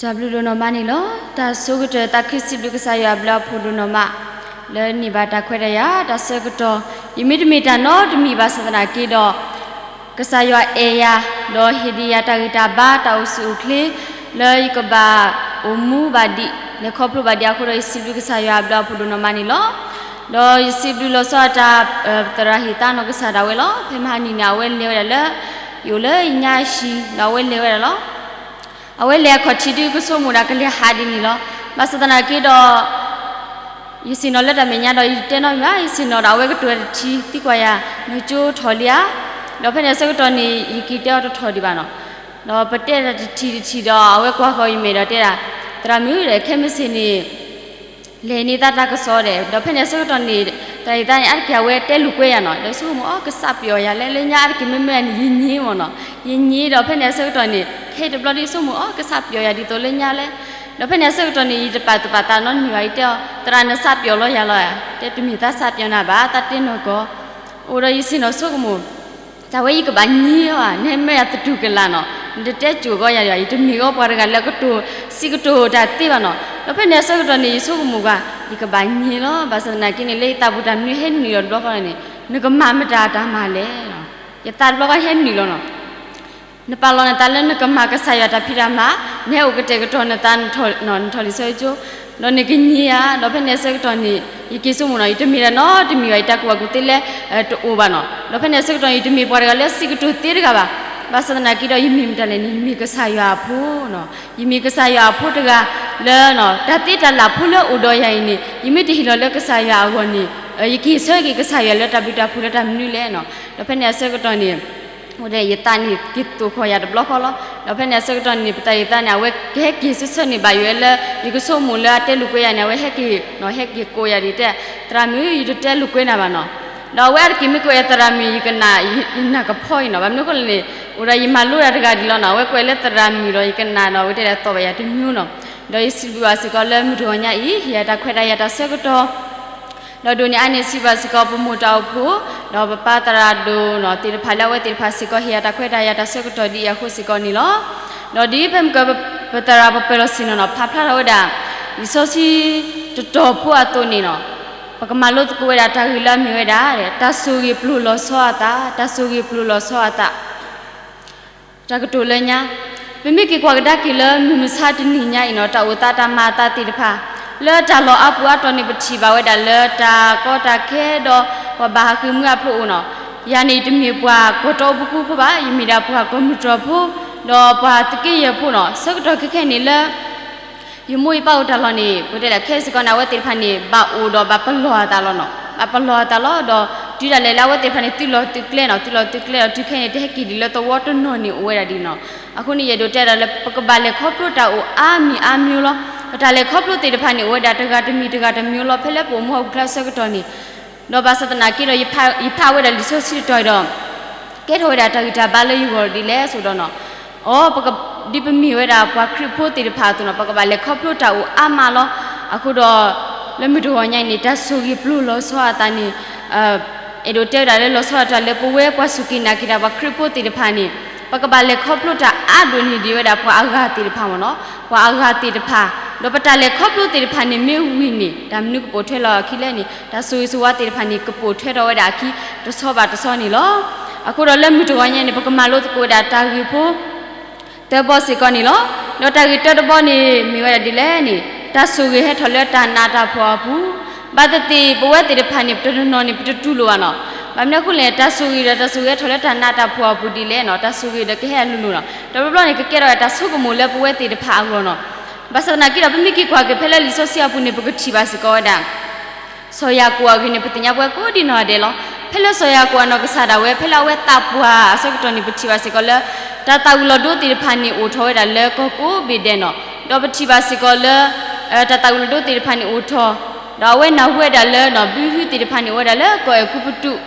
တၢ်ဘျုးဒိၣ်နီၢ်မးန့ၣ်လီၤ. တၢ်ဆိကတၢၢ်သးခုစံးဘျုးကစၢ်ယွၤအဘျုးအဖှိၣ်ဒိၣ်နီၢ်မး လၢန့ၢ်ဘၣ်တၢ်ခွဲးတၢ်ယာ် တၢ်ဆၢကတီၢ် ယမ့တမ့ၢ်တၢ်နီတမံၤဘၣ်ဆၣ်သနာ်က့ဒီး ကစၢ်ယွၤအဲၣ်ယၤ ဒီးဟ့ၣ်ဒံးယၤတၢ်ဂံၢ်တၢ်ဘါ တၢ်အိၣ်ဆူၣ်အိၣ်ချ့ လၢယကဘၣ်အိၣ်မူဘၣ်ဒံး လဲၤခီဖျိဘၣ်ဒံးအဃိဒီး ယစံးဘျုးကစၢ်ယွၤအဘျုးအဖှိၣ်ဒိၣ်နီၢ်မးန့ၣ်လီၤ. ဒီးယစံးဘျုးလီၤဆီဒၣ်တၢ် သရၣ်ဟ့ၣ်သါနီၢ်ကစၢ်ဒၣ်ဝဲလီၤ. ဖဲမဟါနံၤန့ၣ် အဝဲလဲၤဝဲဒၣ်လၢ ယအိၣ်လၢယညါဟံၣ် ဒီးအဝဲလဲၤဝဲဒၣ်လီၤ. အဝဲလဲၤအခီၣ်ထံးဒုးကဆိကမိၣ်ဒၣ်ကလဲၤဟးဒ်န့ၣ်လီၤ. ဘၣ်ဆၣ်သနာ်က့ဒီး ယဆ့ၣ်နီၤလၢတၢ်မဲာ်ညါဒီး ယတတဲနီတမံၤဘၣ်, ယဆ့ၣ်နီၤဒီးအဝဲကတိၤတထံ သံကွၢ်ယၤ နကၠိထီၣ်လံဧါ, ဒီးဖဲန့ၣ်အဆၢကတီၢ်န့ၣ် ယက့ၤတဲအီၤတထီၣ်ဒံးဘၣ်နီၤ. ဒီးပတဲတၢ်တထံၣ်တထံၣ်ဒီး အဝဲကွၢ်ဃီၤယမဲာ်ဒီးတဲဒၣ်, သရၣ်မုၣ်ဒီး ခဲမုၢ်ဆ့ၣ်န့ၣ် လဲၤန့ၢ်သးတၢ်ကစီၣ်ဒီး ဒီးဖဲန့ၣ်အဆၢကတီၢ်န့ၣ် သရၣ်ဟ့ၣ်သါန့ၣ် အါတက့ၢ်အဝဲတဲလိာ်ကွဲယၤနီၤ, ဒီးယဆိကမိၣ်အီၤ ကစၢ်ပျီယၤလဲၣ်, လၢညါအါတက့ၢ်မ့မ့ၢ်န့ၣ် ယညံမ့ၢ်နီၤ, ယညံဒီးဖဲန့ၣ်အဆၢကတီၢ်န့ၣ် ခဲအံၤတဘျီဒီးယဆိကမိၣ်အီၤ ကစၢ်ပျီယၤဒ်သိးလၢညါလဲၣ်. ဒီးဖဲန့ၣ်အဆၢကတီၢ်န့ၣ် ယတပာ်သူၣ်ပာ်သးနီတမံၤဘၣ်, ယတဲအီၤ သရၣ်နစၢ်ပျီလီၤယၤလီၤဧါ, တဲတမ့ၢ်သးစၢ်ပျီနၤဘၣ်, သးတဲနီၢ်ကီၢ် အိၣ်ဒီးယဆ့ၣ်နီၤဆိကမိၣ် တၢ်ဝဲယကဘၣ်ညံလီၤဧါ, နမ့ၢ်ယၤသတူၢ်ကလာ်နီၤ, နတတဲကိၢ်ကီယၤဒီး ယတမ့ၢ်ဂီၤပှၤတဂၤလၢကတိၤစံးကတိၤတၢ်သ့ဘၣ်နီၤ. ဒီးဖဲန့ၣ်အဆၢကတီၢ်န့ၣ် ယဆိကမိၣ်ကွၢ် ယကဘၣ်ညံလီၤ. ဘၣ်ဆၣ်သနာ်က့န့ၣ် လၢယသးပူၤတၢ်မနုၤဟဲနုာ်လီၤတဘျီဃီန့ၣ် နကမၤမတၤတၢ်မၤလဲၣ်. ယသးတဘျီဃီဟဲနုာ်လီၤနီၤ. နပာ်လီၤနသးလၢနကမၤကစၢ်ယွၤတၢ်ဖံးတၢ်မၤ, နဟဲအိၣ်ကတဲာ်ကတီၤနသး နထီၣ်လံာ်စီဆှံကၠိ, ဒီးနကညံဧါ, ဒီးဖဲန့ၣ်အဆၢကတီၢ်န့ၣ် ယက့ၤဆိကမိၣ်နီၤ, ယတမ့ၢ်တၢ်နီတမံၤဘၣ်, ယတၢ်ကူၣ်ဘၣ်ကူၣ်သ့လၢတအိၣ်ဘၣ်နီၤ. ဒီးဖဲန့ၣ်အဆၢကတီၢ်န့ၣ် ယတမ့ၢ်ပှၤတဂၤလၢစံးကတိၤသ့တဂၤဘၣ်. ဘၣ်ဆၣ်သနာ်က့ဒီး ယမ့ၢ်မတၤလဲၣ်န့ၣ် ယမ့ၢ်ကစၢ်ယွၤအဖိနီၤ, ယမ့ၢ်ကစၢ်ယွၤအဖိတဂၤလၢ တၢ်သ့တၢ်လၢ်ဖိလၢအိၣ်ဒီးယၤအံၤန့ၣ် ယမ့ၢ်တဟ့ၣ်လီၤလၢကစၢ်ယွၤအဂီၢ်န့ၣ် ယကဟ့ၣ်ဆၢက့ၤကစၢ်ယွၤလၢတၢ်ဘျုးတၢ်ဖှိၣ်လၢတၢ်မနုၤလဲၣ်နီၤ. ဒီးဖဲန့ၣ်အဆၢကတီၢ်န့ၣ် အိၣ်ဒီးယသးန့ၣ် က့ၤသိၣ်ဃီၤယၤတဘျီဃီလီၤ. ဒီးဖဲန့ၣ်အဆၢကတီၢ်န့ၣ် ပသရၣ်ဟ့ၣ်သါန့ၣ် အဝဲကဟဲက့ၤဆၢဆၢန့ၣ် ဘၣ်ယိၣ်ဝဲလၢ ယကဆိကမိၣ်လၢအတဲလိာ်ကွဲယၤန့ၣ် အဝဲဟဲက့ၤ ဟဲက့ၤကိးယၤဒ်တဲ, သရၣ်မုၣ် ယတတဲလိာ်ကွဲနၤဘၣ်နီၤ. ဒီးအဝဲအါတက့ၢ်မ့ၢ်ကိးယၤသရၣ်မုၣ် ယကနၣ် ယနၢ်ကဖီအံၤနီၤ. ဘၣ်မနုၤအဃိလဲၣ်န့ၣ် အိၣ်ဒီးယမၤလိတၢ်တဂၤဒ်လီၤနီၤ. အဝဲကွဲးလၢသရၣ်မုၣ်ဒီး ယကနၣ်ဒီး အဝဲတဲဒၣ်သီၣ်ဘၣ်ယၤတမံၤနီၤ. ဒီးယစံးဘျုးဘၣ်စ့ၢ်ကီးလၢမုၢ်တဂီၤညါအံၤ ဟ့ၣ်ယၤတၢ်ခွဲးတၢ်ယာ်တၢ်ဆၢကတီၢ် ဒီးဒိၣ်န့ၢ်အါန့ၢ်စံးဘၣ်စ့ၢ်ကီး ပမိၢ်တၢ်အိၣ်ဖှိၣ် ဒီးပပၢ်သရၣ်ဒိၣ်နီၤ သ့ၣ်တဖၣ်လၢအဝဲသ့ၣ်တဖၣ်စ့ၢ်ကီး ဟ့ၣ်ယၤတၢ်ခွဲးတၢ်ယာ်တၢ်ဆၢကတီၢ်ဒ်အံၤအဃိစ့ၢ်ကီးန့ၣ်လီၤ. ဒီးဒ်ဖဲမုၢ်က ပသရၣ်ပပၢၤလီၢ်ဆ့ၣ်နီၤနီၤ ဖးဖျါထီၣ်ဝဲဒၣ် လံာ်စီဆှံတတီၤဖိအသိးန့ၣ်နီၤ ပကမၤလိသကိးဝဲဒၣ်တၢ်ဂ့ၢ်လၢအမ့ၢ်ဝဲဒၣ် တၢ်ဆိၣ်ဂ့ၤပျိၤလီၤဆီအသး, တၢ်ဆိၣ်ဂ့ၤပျိၤလီၤဆီအသး တၢ်ကတိၤလၢညါ, ပမ့ၢ်က့ၤကွၢ်ကဒါက့ၤလၢမုၢ်မဆါတနံၤညါအံၤနီၤ တၢ်အိၣ်သးတၢ်မၤအသးသ့ၣ်တဖၣ် လၢတၢ်လီၢ်အါပူၤအါတီၤန့ၣ် ပထံၣ်ဘၣ်ဝဲဒၣ်လၢတၢ်ကီတၢ်ခဲဒီး ပှၤဘၣ်ဟးဃ့ၢ်မှံဟးဖျိးအိၣ်နီၤ. ယၤန့ၣ် ယတမ့ၢ်ပှၤကီၢ်တီအိၣ်ဖှိၣ်ဖိဘၣ်, ယမ့ၢ်ဒၣ်ပှၤကီၢ်မုၢ်တြီၢ်ဖိ ဒီးပှၤသုးက့ယဲၢ်ဖိနီၤ. ဆၢကတီၢ်ခဲခဲအံၤန့ၣ်လၢ ယမိၢ်ယပၢ်အိၣ်တၢ်လီၢ်န့ၣ် ပတဲဒၣ်ခဲစ့ၢ်ကီးန့ၣ် အဝဲသ့ၣ်တဖၣ်န့ၣ် ဘၣ်အိၣ်ဒီးဘၣ်ပလီၢ်အသးလီၤနီၤ. ဘၣ်ပလီၢ်အသးလီၤ ဒီးတုၤဒၣ်လဲာ်လၢအဝဲသ့ၣ်တဖၣ်န့ၣ် သုးလီၢ်သုးကျဲနီၤ, သုးလီၢ်သုးကျဲဒီးတုၤခဲအံၤန့ၣ် တဟဲက့ၤဒ်လၢသဝီတနီၤန့ၣ် အိၣ်ဝဲဒၣ်ဒ်နီၤ. အဃိန့ၣ် ယအဲၣ်ဒိးတဲဒၣ်လၢ ပကဘၣ်လဲၤခီဖျိတၢ်အိၣ်အါမံၤအါမံၤလီၤ. ပတၢ်လဲၤခီဖျိသ့ၣ်တဖၣ်န့ၣ် အိၣ်ဝဲဒၣ်တဂၤတမံၤတဂၤတမံၤလီၤ. ဖဲလၢပအိၣ်မူအပူၤဖျါဆၢကတီၢ်န့ၣ် ဒီးဘၣ်ဆၣ်သနာ်က့ဒီး ယဖးဝဲဒၣ်လံာ်စီဆှံတတီၤအံၤဒီး ကဲထီၣ်ဝဲဒၣ်တၢ်ဂံၢ်တၢ်ဘါလၢယဂီၢ်ဒ်လဲၣ်အသိးဒီးနီၤ, အိ ဒ်ပမ့ၢ်ဝဲဒၣ်ပှၤခရံာ်ဖိသ့ၣ်တဖၣ်အသိးနီၤ ပကဘၣ်လဲၤခီဖျိတၢ်အိၣ်အါမးလီၤ. အဃိဒီး လၢမုၢ်တဂီၤညါအံၤန့ၣ် တၢ်ဆိၣ်ဂ့ၤပျိၤလီၤဆီအသးန့ၣ် အဲၣ်ဒိးတဲဝဲဒၣ်လၢလီၤဆီဒၣ်တၢ်လၢ ပဝဲပှၤစူၢ်က့ၤနာ်က့ၤတၢ်ပှၤခရံာ်ဖိသ့ၣ်တဖၣ်န့ၣ် ပကဘၣ်လဲၤခီဖျိတၢ်အါဒိၣ်န့ၢ်ဒံးဝဲဒၣ်ပှၤအဂၤသ့ၣ်တဖၣ်မ့ၢ်နီၤ, ပှၤအဂၤသ့ၣ်တဖၣ်, ဒီးပတၢ်လဲၤခီဖျိသ့ၣ်တဖၣ်န့ၣ်မ့ၢ်ဝံၤန့ၣ် တၢ်မနုၤကပိာ်ထွဲလီၤအခံလဲၣ်န့ၣ် တၢ်ဆိၣ်ဂ့ၤဆိၣ်ဝါသ့ၣ်တဖၣ်န့ၣ် ကပိာ်ထွဲထီၣ်ဝဲဒၣ်အခံ တဆီဘၣ်တဆီန့ၣ်လီၤ. အဃိဒီးလၢမုၢ်တဂီၤညါန့ၣ် ပကမၤလိသကိးဝဲဒၣ်တၢ်ဂ့ၢ်ဖိ သၢဘီစ့ၢ်ကီးန့ၣ်လီၤ. ဒီးတၢ်ဂ့ၢ်တၢတဘီန့ၣ် မ့ၢ်ဝဲဒၣ်ဒ်လဲၣ်န့ၣ် တၢ်ဆိၣ်ဂ့ၤဟဲထီၣ်လၢတၢ်နးတၢ်ဖှီၣ်အပူၤ, ဘၣ်သ့ၣ်သ့ၣ် ပဝဲသ့ၣ်တဖၣ်န့ၣ် ပတနီၤနီၤန့ၣ် ပတတူၢ်လိာ်ဘၣ်နီၤ. ဘၣ်မနုၤအဃိလဲၣ် တၢ်ဆိၣ်ဂ့ၤဒီးတၢ်ဆိၣ်ဂ့ၤဟဲထီၣ်လၢတၢ်နးတၢ်ဖှီၣ်အပူၤဒ်လဲၣ်နီၤ, တၢ်ဆိၣ်ဂ့ၤဒီးကဟဲအလိၤလိၤနီၤ. တဘျီဘျီန့ၣ် ကကဲထီၣ်ဝဲတၢ်ဆိကမိၣ်လၢပဝဲသ့ၣ်တဖၣ်အဂီၢ်နီၤ. ဘၣ်ဆၣ်သနာ်က့ဒီး ပမ့ၢ်က့ၤကွၢ်က့ၤဖဲလၢလံာ်စီဆှံအပူၤန့ၣ် ပကထံၣ်ဘၣ်စ့ၢ်ကီးဝဲဒၣ် စီၤယၤကိာ်အဂ့ၢ်န့ၣ် ပသ့ၣ်ညါပဝဲကိးဒံနီၢ်ဂၤဒဲးလီၤ. ဖဲလၢစီၤယၤကိာ်အနီၢ်ကစၢ်ဒၣ်ဝဲ ဖဲလၢအဝဲသးပှၢ်အဆၢကတီၢ်န့ၣ် ပထံၣ်ဘၣ်စ့ၢ်ကီးလၢ တၢ်သၣ်ဝံၤလီၤဒိသ့ၣ်တဖၣ်န့ၣ် အိၣ်ထီၣ်ဝဲဒၣ်လၢကီၢ်ကိးဘ့ၣ်ဒဲးနီၤ. ဒီးပထံၣ်ဘၣ်စ့ၢ်ကီးလၢ တၢ်သၣ်ဝံၤလီၤဒိသ့ၣ်တဖၣ်န့ၣ်အိၣ်ထီၣ်, ဒီးအဝဲနၢ်ဟူဝဲဒၣ်လၢ ဘုဟုသ့ၣ်တဖၣ်န့ၣ် အိၣ်ဝဲဒၣ်လၢကီၢ်အဲၤကူပတူး,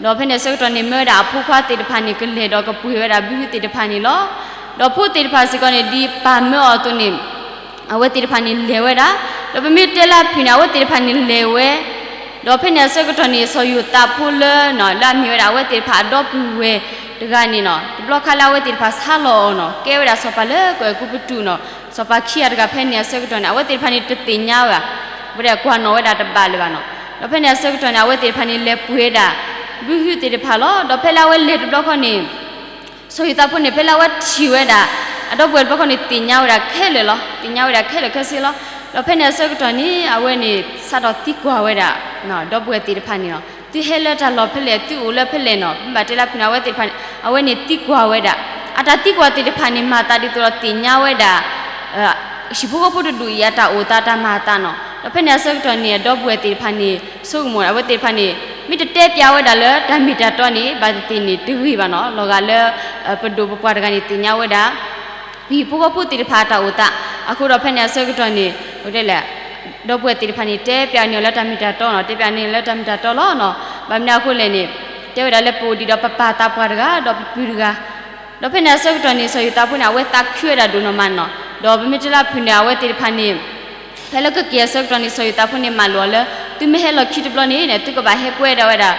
ဒီးဖဲန့ၣ်အဆၢကတီၢ်န့ၣ် မၢဝဲဒၣ်အဖိခွါသ့ၣ်တဖၣ်န့ၣ် ကလဲၤဒီးကပှ့ၤဝဲဒၣ်ဘုဟုသ့ၣ်တဖၣ်န့ၣ်လီၤ. ဒီးဖိသ့ၣ်တဖၣ်စ့ၢ်ကီးန့ၣ် ဒ်ပၢ်မၢအီၤအသိးန့ၣ် အဝဲသ့ၣ်တဖၣ်န့ၣ်လဲၤဝဲဒၣ်, ဒီးပမ့ၢ်တဲလၢအဖုၣ်န့ၣ် အဝဲသ့ၣ်တဖၣ်န့ၣ်လဲၤဝဲ, ဒီးဖဲန့ၣ်အဆၢကတီၢ်န့ၣ် စီၤယိၤသးဖိလၢ လၢအမ့ၢ်ဝဲဒၣ်အဝဲသ့ၣ်တဖၣ်အဒီပုၢ်ဝဲၢ် တဂၤန့ၣ်နီၤ တဘျီခါလၢအဝဲသ့ၣ်တဖၣ်ဆါလီၤအီၤနီၤ ကဲဝဲဒၣ်စီၤပၤလၢကီၢ်အဲၤကူပတူးနီၤ စီၤပၤခံဂၤတဂၤဖဲန့ၣ်အဆၢကတီၢ်န့ၣ် အဝဲသ့ၣ်တဖၣ်န့ၣ်တသ့ၣ်ညါဝဲဘၣ် ဝဲဒၣ်ကွၢ်နီၣ်ဝဲဒၣ်တဘၣ်လၢၤဘၣ်နီၤ. ဒီးဖဲန့ၣ်အဆၢကတီၢ်န့ၣ် အဝဲသ့ၣ်တဖၣ်န့ၣ် လဲၤပှ့ၤဝဲဒၣ် ဘုဟုသ့ၣ်တဖၣ်လီၤ. ဒီးဖဲလၢအဝဲလဲၤတဘျီခီန့ၣ် စီၤယိၤသးဖိန့ၣ် ဖဲလၢအဝဲထံၣ်ဝဲဒၣ် အဒီပုၢ်ဝဲၢ်တဘျီခီန့ၣ် သ့ၣ်ညါဝဲဒၣ်ခဲလၢာ်လီၤ. သ့ၣ်ညါဝဲဒၣ်ခဲလၢာ်ခဲဆ့လီၤ. ဒီးဖဲန့ၣ်အဆၢကတီၢ်န့ၣ် အဝဲန့ၣ် စးထီၣ်သံကွၢ်ဝဲဒၣ် ဒီပုၢ်ဝဲၢ်သ့ၣ်တဖၣ်န့ၣ်လီၤ. သုဟဲလၢတၢ်လီၢ်ဖဲလဲၣ်, သုအိၣ်လၢဖဲလဲၣ်နီၤ. မ့ၢ်ဘၣ်တဲလၢဖုန့ၣ် အဝဲသ့ၣ်တဖၣ်န့ၣ် အဝဲန့ၣ်သံကွၢ်ဝဲဒၣ် အတၢ်သံကွၢ်သ့ၣ်တဖၣ်န့ၣ် မၤသးဒ်သိးဒီးသ့ၣ်ညါဝဲဒၣ် ဟံၣ်ဖိဃီဖိတဒူၣ်အံၤ အတၢ်အိၣ်သးတၢ်မၤအသးနီၤ. ဒီးဖဲန့ၣ်အဆၢကတီၢ်န့ၣ် အဒီပုၢ်ဝဲၢ်သ့ၣ်တဖၣ်န့ၣ် ဆိကမိၣ်အဝဲသ့ၣ်တဖၣ်န့ၣ် မ့ၢ်တတဲပျးဝဲဒၣ်လၢတၢ်မ့ၢ်တၢ်တီန့ၣ် ဘၣ်သ့ၣ်သ့ၣ်န့ၣ်တဂ့ၤဘၣ်နီၤ. လီၤဂာ်လၢ ပဒိၣ်ပပှၢ်တဂၤန့ၣ် သ့ၣ်ညါဝဲဒၣ် ပဟံၣ်ဖိဃီဖိသ့ၣ်တဖၣ်အတၢ်အိၣ်သး. အဃိဒီးဖဲန့ၣ်အဆၢကတီၢ်န့ၣ် တဲလဲၣ် ဒီပုၢ်ဝဲၢ်သ့ၣ်တဖၣ်န့ၣ် တဲပျးန့ၢ်အီၤလၢတၢ်မ့ၢ်တၢ်တီနီၤ, တဲပျးန့ၢ်အီၤလၢတၢ်မ့ၢ်တၢ်တီလီၤနီၤ. ဘၣ်မနုၤအဃိလဲၣ်န့ၣ် တဲဝဲဒၣ်လၢပအိၣ်ဒံးဒီးပပၢ်သးပှၢ်တဂၤ ဒီးပပုၢ်တဂၤ. ဒီးဖဲန့ၣ်အဆၢကတီၢ်န့ၣ် စီၤယိၤသးဖိန့ၣ် အဝဲသးခုဝဲဒၣ်ဒိၣ်နီၢ်မးနီၤ. ဒီးပမ့ၢ်တဲလၢဖုန့ၣ် အဝဲသ့ၣ်တဖၣ်န့ၣ် ဖဲလၢကက့ၤအဆၢကတီၢ်န့ၣ် စီၤယိၤသးဖိန့ၣ် မၢလိာ်အီၤလၢ သုမ့ၢ်ဟဲလီၢ်ခံတဘျီန့ၣ် သုကဘၣ်ဟဲကွဲဒၣ်ဝဲဒၣ်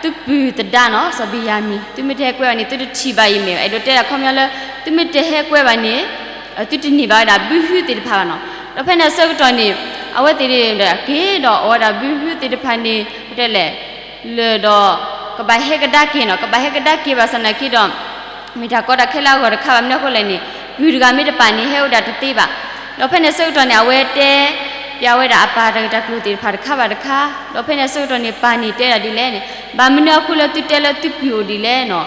သုပုၢ်သဒါနီၤ စီၤဘ့ၣ်ယၤမံၣ်, သုမ့ၢ်တဟဲကွဲဘၣ်န့ၣ် သုတထံၣ်ဘၣ်အံၤမ့ၢ်. အဲၣ်ဒိးတဲဒၣ်ခီပညီလၢ သုမ့ၢ်တဟဲကွဲဘၣ်န့ၣ် သုတန့ၢ်ဘၣ်ဝဲဒၣ်ဘုဟုသ့ၣ်တဖၣ်ဘၣ်နီၤ. ဒီးဖဲန့ၣ်အဆၢကတီၢ်န့ၣ် အဝဲသ့ၣ်က့ၤဒီးအီၣ်ဝဲဒၣ်ဘုဟုသ့ၣ်တဖၣ်န့ၣ် ပတဲလဲၣ် လၢာ်ဒီး ကဘၣ်ဟဲကဒါက့ၤနီၤ, ကဘၣ်ဟဲကဒါက့ၤဘၣ်ဆၣ်သနာ်က့ဒီး မ့ၢ်တၢ်ကီတၢ်ခဲလၢအဂီၢ်တခါဘၣ်. မနုၤအဃိလဲၣ်န့ၣ် ပုၢ်တဂၤမ့ၢ်တပာ်န့ၣ် ဟဲဝဲဒၣ်တသ့ဘၣ်. ဒီးဖဲန့ၣ်အဆၢကတီၢ်န့ၣ် အဝဲတဲပျးဝဲဒၣ်အပၢ်တၢ်ဂ့ၢ်တၢ်ကျိၤသ့ၣ်တဖၣ်တခါဘၣ်တခါ, ဒီးဖဲန့ၣ်အဆၢကတီၢ်န့ၣ် ပၢ်န့ၣ်တဲဒၣ်ဒ်လဲၣ်န့ၣ် ဘၣ်မနုၤအဃိလၢသုတဲလၢသုပုၢ်အိၣ်ဒ်လဲၣ်နီၤ,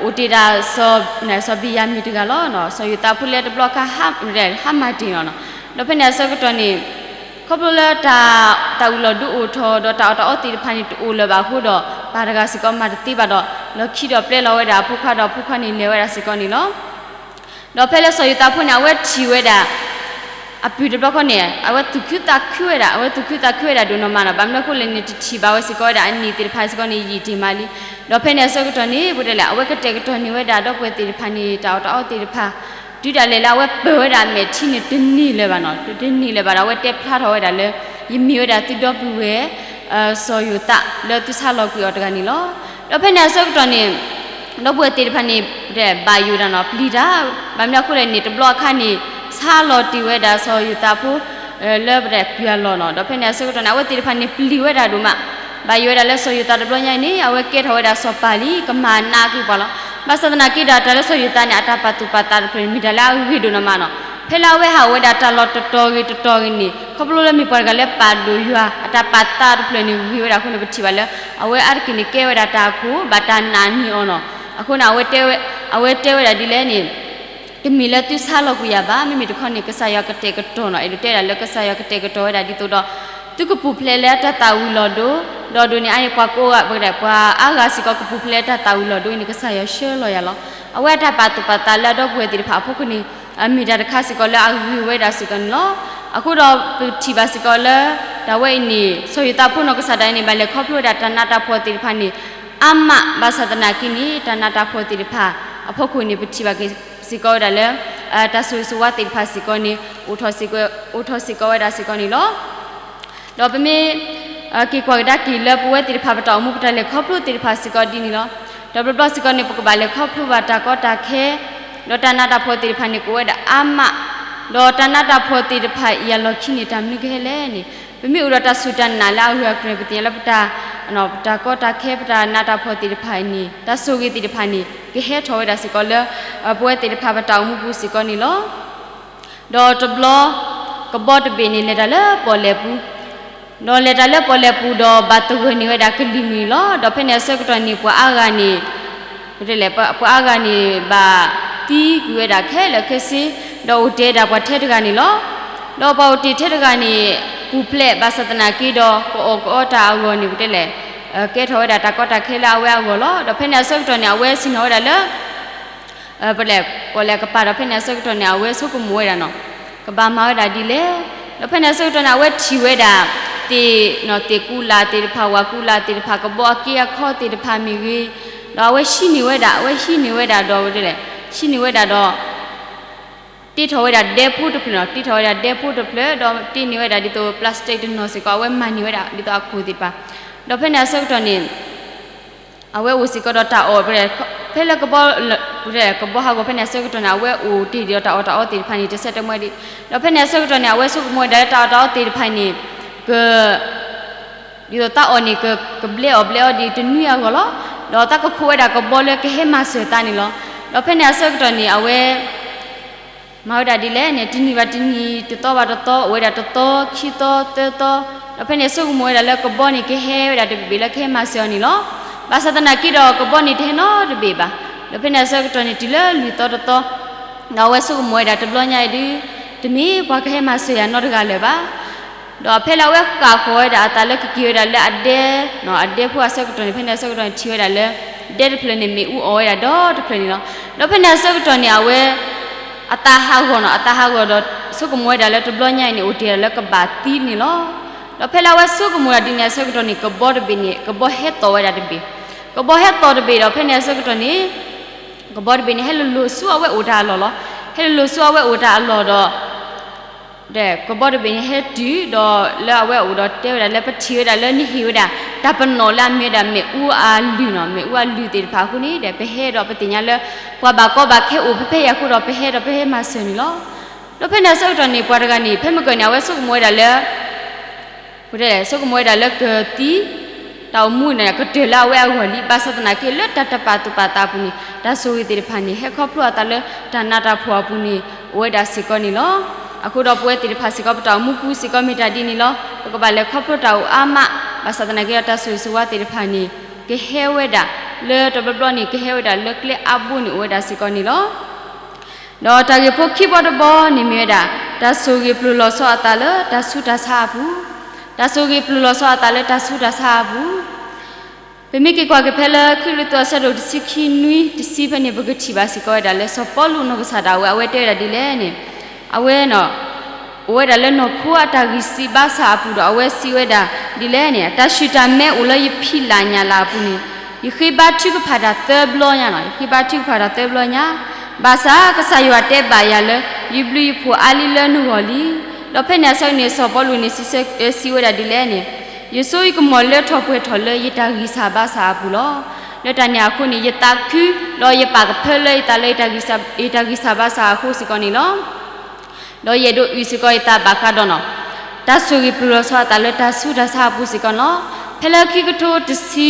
အိၣ်တ့ၢ်ဒၣ် စီၤဘ့ၣ်ယၤမံၣ်တဂၤလီၤ. စီၤယိၤသးဖိလၢတဘျီခါ ဟးမၤတ့ၢ်အီၤနီၤ. ဒီးဖဲန့ၣ်အဆၢကတီၢ်န့ၣ် ခီဖျိလၢတၢ် တၢ်အုၣ်လီၤဒုးအိၣ်ထီၣ် ဒီးတၢ်အီၣ်တၢ်အီသ့ၣ်တဖၣ်န့ၣ် တအိၣ်လၢၤဘၣ်အဃိဒီး ပၢ်တဂၤစ့ၢ်ကီးမၤတသ့ဘၣ်ဒီး လီၢ်ခံဒီးပျဲလီၤဝဲဒၣ်အဖိခွါဒီး အဖိခွါန့ၣ်လဲၤဝဲဒၣ်စ့ၢ်ကီးန့ၣ်လီၤ. ဒီးဖဲလၢစီၤယိၤသးဖိန့ၣ် အဝဲထံၣ်ဝဲဒၣ် အပုၢ်တဘျီခီန့ၣ် အဝဲသူၣ်ခုသးခုဝဲဒၣ်, အဝဲသူၣ်ခုသးခုဝဲဒၣ်ဒိၣ်နီၢ်မးနီၤ. ဘၣ်မနုၤအဃိလဲၣ်န့ၣ် တထံၣ်ဘၣ်ဝဲစ့ၢ်ကီးဝဲဒၣ်အနံၣ်သ့ၣ်တဖၣ်စ့ၢ်ကီးန့ၣ် ယံာ်တ့ၢ်မးလံ. ဒီးဖဲန့ၣ်အဆၢကတီၢ်န့ၣ် ပတဲလဲၣ် အဝဲကတဲာ်ကတီၤန့ၢ်ဝဲဒၣ်ဒီပုၢ်ဝဲၢ်သ့ၣ်တဖၣ်န့ၣ် တၢ်အီၣ်တၢ်အီသ့ၣ်တဖၣ် တုၤဒၣ်လဲာ်လၢအဝဲပၢၢ်ဝဲဒၣ်အမဲာ်ထံန့ၣ် တန့ၢ်လၢၤဘၣ်နီၤ, တန့ၢ်လၢၤဘၣ်ဒီး အဝဲတဲဖျါထီၣ်ဝဲဒၣ်လၢ ယမ့ၢ်ဝဲဒၣ်သုဒီပုၢ်ဝဲၢ် စီၤယိၤသးလၢသုဆါလီၤကွံာ်အီၤတဂၤန့ၣ်လီၤ. ဒီးဖဲန့ၣ်အဆၢကတီၢ်န့ၣ် ဒီပုၢ်ဝဲၢ်သ့ၣ်တဖၣ်န့ၣ် ဘၣ်ယိၣ်ဒၣ်နီၤ ပျံၤတၢ်, ဘၣ်မနုၤအဃိလဲၣ်န့ၣ် တဘျီအခါန့ၣ် ဆါလီၤတ့ၢ်ဝဲဒၣ်စီၤယိၤသးဖိ လၢပတဲကွံာ်အလီၢ်နီၤ. ဒီးဖဲန့ၣ်အဆၢကတီၢ်န့ၣ် အဝဲသ့ၣ်တဖၣ်န့ၣ်ပျံၤဝဲဒၣ်ဒိၣ်မး, ဘၣ်ယိၣ်ဝဲဒၣ်လၢစီၤယိၤသးတဘျီညါအံၤန့ၣ် အဝဲကဲထီၣ်ဝဲဒၣ်စီၤပၤလံ ကမၤနးက့ၤပှၤလီၤ. ဘၣ်ဆၣ်သနာ်က့ဒီး တၢ်လၢစီၤယိၤသးန့ၣ် အတၢ်ပာ်သူၣ်ပာ်သးတဖျၢၣ်န့ၣ် မ့ၢ်တၢ်လၢအဂ့ၤဒိၣ်နီၢ်မးနီၤ. ဖဲလၢအဝဲဟးအိၣ်ဝဲဒၣ်တၢ်လီၢ်တတီၤဂ့ၤတတီၤဂ့ၤန့ၣ် ခီဖျိလၢမ့ၢ်ပှၤတဂၤလၢပာ်ဒိၣ်ယွၤ အတၢ်ပာ်သးတဖျၢၣ်န့ၣ် ဂ့ၤဝဲဒၣ်အဃိန့ၣ် ပထံၣ်ဘၣ်လၢ အဝဲအါတက့ၢ်န့ၣ် ကဲဝဲဒၣ်တၢ်အခိၣ် ဘၣ်တၢ်နာ်န့ၢ်အီၤနီၤ. အဃိန့ၣ် အဝဲတဲဝဲဒၣ်ဒ်လဲၣ်န့ၣ် တမ့ၢ်လၢသုဆါလီၤကွံာ်ယၤဘၣ်, မ့မ့ၢ်တခီန့ၣ် ကစၢ်ယွၤကတဲာ်ကတီၤနီၤ, အဲၣ်ဒိးတဲဒၣ်လၢကစၢ်ယွၤကတဲာ်ကတီၤဝဲဒၣ်ဒ်သိးဒီး သုကပူၤဖျဲးလၢတၢ်သၣ်ဝံၤလီၤဒိ, ဒီးဒိၣ်န့ၣ်အါန့ၣ် ပှၤကိးဂၤပှၤအါဂၤစ့ၢ်ကီး ကပူၤဖျဲးလၢတၢ်သၣ်ဝံၤလီၤဒိအံၤန့ၣ် ကစၢ်ယွၤဆှၢလီၤယၤလီၤ. အဝဲအတၢ်ပာ်သူၣ်ပာ်သးလၢအဒီပုၢ်ဝဲၢ်သ့ၣ်တဖၣ်အဖီခိၣ်န့ၣ် မ့ၢ်တၢ်တခါစ့ၢ်ကီးလၢအဂ့ၤဝဲဒၣ်စ့ၢ်ကီးန့ၣ်လီၤ. အဃိဒီးပထံၣ်ဘၣ်စ့ၢ်ကီးလၢ တၢ်ဝဲအံၤန့ၣ် စီၤယိၤသးဖိနီၢ်ကစၢ်ဒၣ်အံၤန့ၣ် ဘၣ်လဲၤခီဖျိဝဲဒၣ်တၢ်နးတၢ်ဖှီၣ်သ့ၣ်တဖၣ်န့ၣ် အါမး ဘၣ်ဆၣ်သနာ်က့န့ၣ် တၢ်နးတၢ်ဖှီၣ်သ့ၣ်တဖၣ်အဖီခိၣ်န့ၣ် ပထံၣ်ဘၣ်က့ၤစ့ၢ်ကီးဝဲဒၣ်လၢ တၢ်ဆိၣ်ဂ့ၤဆိၣ်ဝါသ့ၣ်တဖၣ်စ့ၢ်ကီးန့ၣ် အိၣ်ထီၣ်စ့ၢ်ကီးဝဲဒၣ်စ့ၢ်ကီးန့ၣ်လီၤ. ဒီးပမ့ၢ် က့ၤကွၢ်ကဒါက့ၤလၢပဝဲသ့ၣ်တဖၣ် ပတၢ်အိၣ်မူပတၢ်လဲၤခီဖျိသ့ၣ်တဖၣ်စ့ၢ်ကီးဒ်န့ၣ်လီၤ. ဒီးဘျီဘျီစ့ၢ်ကီးန့ၣ် ပကဘၣ်လဲၤခီဖျိဘၣ်တၢ်ကီတၢ်ခဲ ဒီးတၢ်နးတၢ်ဖှီၣ်သ့ၣ်တဖၣ်န့ၣ် ကအိၣ်ဝဲဒၣ်အါမး, ဒီးတၢ်နးတၢ်ဖှီၣ်သ့ၣ်တဖၣ်အံၤအလီၢ်ခံန့ၣ် တၢ်မနုၤကဟဲလဲၣ်န့ၣ် ပမ့ၢ်အိၣ်ဒီးတၢ်စူၢ်တၢ်နာ်လၢအဂၢၢ်အကျၢၤ ပသ့ၣ်ညါလၢပတၢ် ပတၢ်ကီတၢ်ခဲ ပတၢ်နးတၢ်ဖှီၣ်သ့ၣ်တဖၣ်အံၤန့ၣ် တၢ်ဆိၣ်ဂ့ၤသ့ၣ်တဖၣ်န့ၣ် ကဟဲထီၣ်ဝဲဒၣ်စ့ၢ်ကီးလၢ ပဝဲသ့ၣ်တဖၣ်ပတၢ်အိၣ်မူပူၤစ့ၢ်ကီးန့ၣ်လီၤ. ဒီးတဘျီ ကဘီတဘ့ၣ်န့ၣ် လဲၤတၢ်လၢပီၣ်လဲၣ်ပူၤ, ဒီးလဲၤတၢ်လၢပီၣ်လဲၣ်ပူၤဒီး ဘၣ်သဂၢၢ်န့ၢ်ဝဲဒၣ်ကလံၤမုၢ်လီၤ. ဒီးဖဲန့ၣ်အဆၢကတီၢ်န့ၣ် ပှၤအါဂၤန့ၣ် ပတဲလဲၣ် ပှၤအါဂၤန့ၣ် ဘၣ်သံကွံာ်ဝဲဒၣ်ခဲလၢာ်ခဲဆ့, ဒီးအိၣ်တ့ၢ်ဝဲဒၣ်ပှၤထဲတဂၤန့ၣ်လီၤ. ဒီးပှၤအိၣ်တ့ၢ်ထဲတဂၤန့ၣ် ပူၤဖျဲးဘၣ်ဆၣ်သနာ်က့ဒီး ကအီၣ်ကအီတၢ်အဂီၢ်န့ၣ် ပတဲလဲၣ် ကဲထီၣ်ဝဲဒၣ်တၢ်ကီတၢ်ခဲလၢအဝဲအဂီၢ်လီၤ. ဒီးဖဲန့ၣ်အဆၢကတီၢ်န့ၣ် အဝဲဆ့ၣ်နီၤဝဲဒၣ်လၢ ပီၣ်လဲၣ်ကပၤဒီး ဖဲန့ၣ်အဆၢကတီၢ်န့ၣ် အဝဲဆိကမိၣ်ဝဲဒၣ်နီၤ ကဘၣ်မၤဝဲဒၣ်ဒ်လဲၣ်. ဒီးဖဲန့ၣ်အဆၢကတီၢ်န့ၣ် အဝဲထံၣ်ဝဲဒၣ် သ့ၣ် သ့ၣ်ကူလၢ်သ့ၣ်တဖၣ် ဝၣ်ကူလၢ်သ့ၣ်တဖၣ် ကဘီအက့အခီသ့ၣ်တဖၣ်မ့ၢ်ဂ့ၤ, ဒီးအဝဲဟံးန့ၢ်ဝဲဒၣ် အဝဲဟံးန့ၢ်ဝဲဒၣ်ဒီး ဝဲတဲလဲၣ် ဟံးန့ၢ်ဝဲဒၣ်ဒီး တ့ထီၣ်ဝဲဒၣ်ဒဲဖိတဖျၢၣ်နီၤ တ့ထီၣ်ဝဲဒၣ်ဒဲဖိတဖျၢၣ် ဒီးတ့န့ၢ်ဝဲဒၣ်ဒ်သိး plastic တနီၤစ့ၢ်ကီး အဝဲမၤန့ၢ်ဝဲဒၣ်ဒ်သိးအခိၣ်သ့ၣ်တဖၣ်. ဒီးဖဲန့ၣ်အဆၢကတီၢ်န့ၣ် အဝဲအိၣ်စ့ၢ်ကီးဒီးတၢ်အီၣ် ပတဲ ဖဲလၢကဘီ ကဘီဟးဂီၤဖဲန့ၣ်အဆၢကတီၢ်န့ၣ် အဝဲအိၣ်တ့ၢ်ဒီးတၢ်အီၣ်တၢ်အီသ့ၣ်တဖၣ်န့ၣ် တဆဲးတမှဲဒံး, ဒီးဖဲန့ၣ်အဆၢကတီၢ်န့ၣ် အဝဲဆိကမိၣ်ဝဲဒၣ်လၢတၢ်အီၣ်တၢ်အီသ့ၣ်တဖၣ်န့ၣ် က ဒ်သိးတၢ်အီၣ်န့ၣ် ကဘျဲအီၣ်ဘျဲအီဒ်တနွံအဂီၢ်လီၤ. ဒီးတၢ်ကခိးဝဲဒၣ်ကဘီလၢကဟဲမၤစၢၤတၢ်န့ၣ်လီၤ. ဒီးဖဲန့ၣ်အဆၢကတီၢ်န့ၣ် အဝဲ မၤဝဲဒၣ်ဒ်လဲၣ်န့ၣ် တနံၤဘၣ်တနံၤ တသီဘၣ်တသီ အိၣ်ဝဲဒၣ်တသီ ခံသီ သၢသီ, ဒီးဖဲန့ၣ်ဆိကမိၣ်ဝဲဒၣ်လၢကဘီန့ၣ်ကဟဲဝဲဒၣ်တဘ့ၣ်ဘ့ၣ်လၢကဟဲမၤစၢၤအီၤန့ၣ်လီၤ. ဘၣ်ဆၣ်သနာ်က့ဒီး ကဘီန့ၣ်တဟဲနီတဘ့ၣ်ဘၣ်. ဒီးဖဲန့ၣ်အဆၢကတီၢ်န့ၣ် တုၤလၢလွံၢ်သီတသီ, ဒီးအဝဲဆိကမိၣ်ဝဲဒၣ်တဘျီညါအံၤဒုး တမ့ၢ်ပှၤကဟဲမၤစၢၤယၤနီတဂၤလၢၤဘၣ်. ဒီးဖဲလၢအဝဲဃၣ်ဃီၤဝဲဒၣ်အသးလၢကက့ၤဝဲဒၣ်လၢအဒဲ, အဒဲဖိအဆၢကတီၢ်န့ၣ် ဖဲန့ၣ်အဆၢကတီၢ်န့ၣ် ထံၣ်ဝဲဒၣ်လၢ ဒဲတဖျၢၣ်န့ၣ် မ့ၣ်အူအီၣ်ဝဲဒၣ်ဒီတဖျၢၣ်န့ၣ်လီၤ. ဒီးဖဲန့ၣ်အဆၢကတီၢ်န့ၣ် အဝဲ အသးဟးဂီၤနီၤ, အသးဟးဂီၤဒီး ဆိကမိၣ်ဝဲဒၣ်လၢတဘျီညါအံၤန့ၣ် အိၣ်တ့ၢ်ဒၣ်လၢကဘၣ်သံန့ၣ်လီၤ. ဒီးဖဲလၢအဝဲဆိကမိၣ်ဒၣ်ဒ်န့ၣ်အဆၢကတီၢ်န့ၣ် ကဘီတဘ့ၣ်န့ၣ် ကဘီဟဲသီၣ်ဝဲဒၣ်တဘ့ၣ်, ကဘီဟဲသီၣ်တဘ့ၣ်ဒီးဖဲန့ၣ်အဆၢကတီၢ်န့ၣ် ကဘီတဘ့ၣ်န့ၣ် ဟဲလိၤလိၤဆူအဝဲအိၣ်တၢ်အလီၢ်လီၤ. ဟဲလိၤလိၤဆူအဝဲအိၣ်တၢ်အလီၢ်ဒီး ဒီးကဘီတဘ့ၣ်န့ၣ်ဟဲတုၤဒီးလၢအဝဲအိၣ်ဒီးတဲဝဲဒၣ်လၢ ပထံၣ်ဝဲဒၣ်လၢနဟ့ၣ်ဝဲဒၣ် တၢ်ပနီၣ်လၢအမ့ၢ်ဝဲဒၣ်မ့ၣ်အူအလုၢ်နီၤ, မ့ၣ်အူအလုၢ်သ့ၣ်တဖၣ်အဃိန့ၣ်ဒီး ပဟဲဒီးပသ့ၣ်ညါလၢ ပှၤဘၣ်ကီဘၣ်ခဲအိၣ်ဖဲဖဲအံၤအဃိဒီး ပဟဲဒီးပဟဲမၤစၢၤန့ၣ်လီၤ. ဒီးဖဲန့ၣ်အဆၢကတီၢ်န့ၣ် ပှၤတဂၤန့ၣ် ဖဲမုၢ်ကၢၢ်န့ၣ် အဝဲဆိကမိၣ်ဝဲဒၣ်လၢ ဆိကမိၣ်ဝဲဒၣ်လၢကသံ တၢ်အိၣ်မူန့ၣ် ကတၢၢ်လၢအဝဲအဂီၢ်လံ. ဘၣ်ဆၣ်သနာ်က့ လၢတၢ်တပာ်သူၣ်ပာ်သးအပူၤန့ၣ် တၢ်ဆိၣ်ဂ့ၤသ့ၣ်တဖၣ်န့ၣ် ဟဲခီဖျိအသးလၢတၢ်နးတၢ်ဖှီၣ်အပူၤန့ၣ် အိၣ်ဝဲဒၣ်စ့ၢ်ကီးန့ၣ်လီၤ. အဃိဒီးပဝဲသ့ၣ်တဖၣ်စ့ၢ်ကီး ပတၢ်အိၣ်မူပူၤစ့ၢ်ကီးမ့ၢ်တၢ်ဒ်န့ၣ်လီၤ. ပကဘၣ်လဲၤခီဖျိတၢ်အိၣ်အါမး, ဘၣ်ဆၣ်သနာ်က့ဒီး တၢ်ဆိၣ်ဂ့ၤဆိၣ်ဝါသ့ၣ်တဖၣ်န့ၣ် ကဟဲဝဲဒၣ် လၢတဘျီဘျီန့ၣ် ကဟဲဝဲဒၣ်လၢကျဲအါဘိန့ၣ် အိၣ်ဝဲဒၣ်စ့ၢ်ကီးန့ၣ်လီၤ. ဒီးတၢ်ဂ့ၢ်ဖိခံဘီတဘီန့ၣ်မ့ၢ်ဝဲဒၣ် တၢ်ဆိၣ်ဂ့ၤပျၢၤလီၤဆီအသးလၢတၢ်ဆူးတၢ်ဆါအပူၤ, တၢ်ဆိၣ်ဂ့ၤပျၢၤလီၤဆီအသးလၢတၢ်ဆူးတၢ်ဆါအပူၤ. ပမ့ၢ်က့ၤကွၢ်က့ၤဖဲလၢ ခံကရံၣ်သူးအဆၢဒိၣ်တဆံခံနွံတဆံဖဲန့ၣ် ပကထံၣ်ဘၣ်စ့ၢ်ကီးဝဲဒၣ်လၢ စီၤပီလူးနီၢ်ကစၢ်ဒၣ်ဝဲ အဝဲတဲဝဲဒၣ်ဒ်လဲၣ်န့ၣ်, အဝဲ အိၣ်ဝဲဒၣ်လၢနီၢ်ခိအတၢ်ဂံၢ်စၢ်ဘါစၢ်အပူၤဒီး အဝဲစံးဝဲဒၣ်ဒ်လဲၣ်န့ၣ်, တၢ်ဆူၣ်တၢ်မဲအိၣ်လၢယဖံးလၢ်ညၣ်လၢ်အပူၤန့ၣ် ယဃ့ဘါထုကဖၣ်တၢ်သၢဘျီညါလီၤ. ယဃ့ဘါထုကဖၣ်တၢ်သၢဘျီညါ, ဘၣ်ဆၣ်ကစၢ်ယွၤတဲဘၣ်ယၤလၢ ယဘျုးယဖှိၣ်အါလံလၢနဂီၢ်လံ. ဒီးဖဲန့ၣ်အဆၢန့ၣ် စီၤပီလူးန့ၣ် စံးဝဲဒၣ်ဒ်လဲၣ်န့ၣ်, ယဆိယကမီၤလၢထီၣ်ပှဲၤထီၣ်လၢယတၢ်ဂံၢ်စၢ်ဘါစၢ်အပူၤလီၤ. လၢတၢ်န့ၣ်အဃိန့ၣ် ယသးခု, ဒီးယပာ်ကဖၢလၢယသးလၢ ယတၢ်ဂံၢ်စၢ်ဘါစၢ်အဃိစ့ၢ်ကီးန့ၣ်လီၤ. ဒီးယအဲၣ်ဒိးအုၣ်စ့ၢ်ကီးယသးဘၣ်ဃးဒီးနီၤ, တၢ်ဆိၣ်ဂ့ၤပျၢၤလီၤဆီအသးလၢတၢ်ဆူးတၢ်ဆါအပူၤစ့ၢ်ကီးန့ၣ်လီၤ. ဖဲလၢခံကထိတဆံ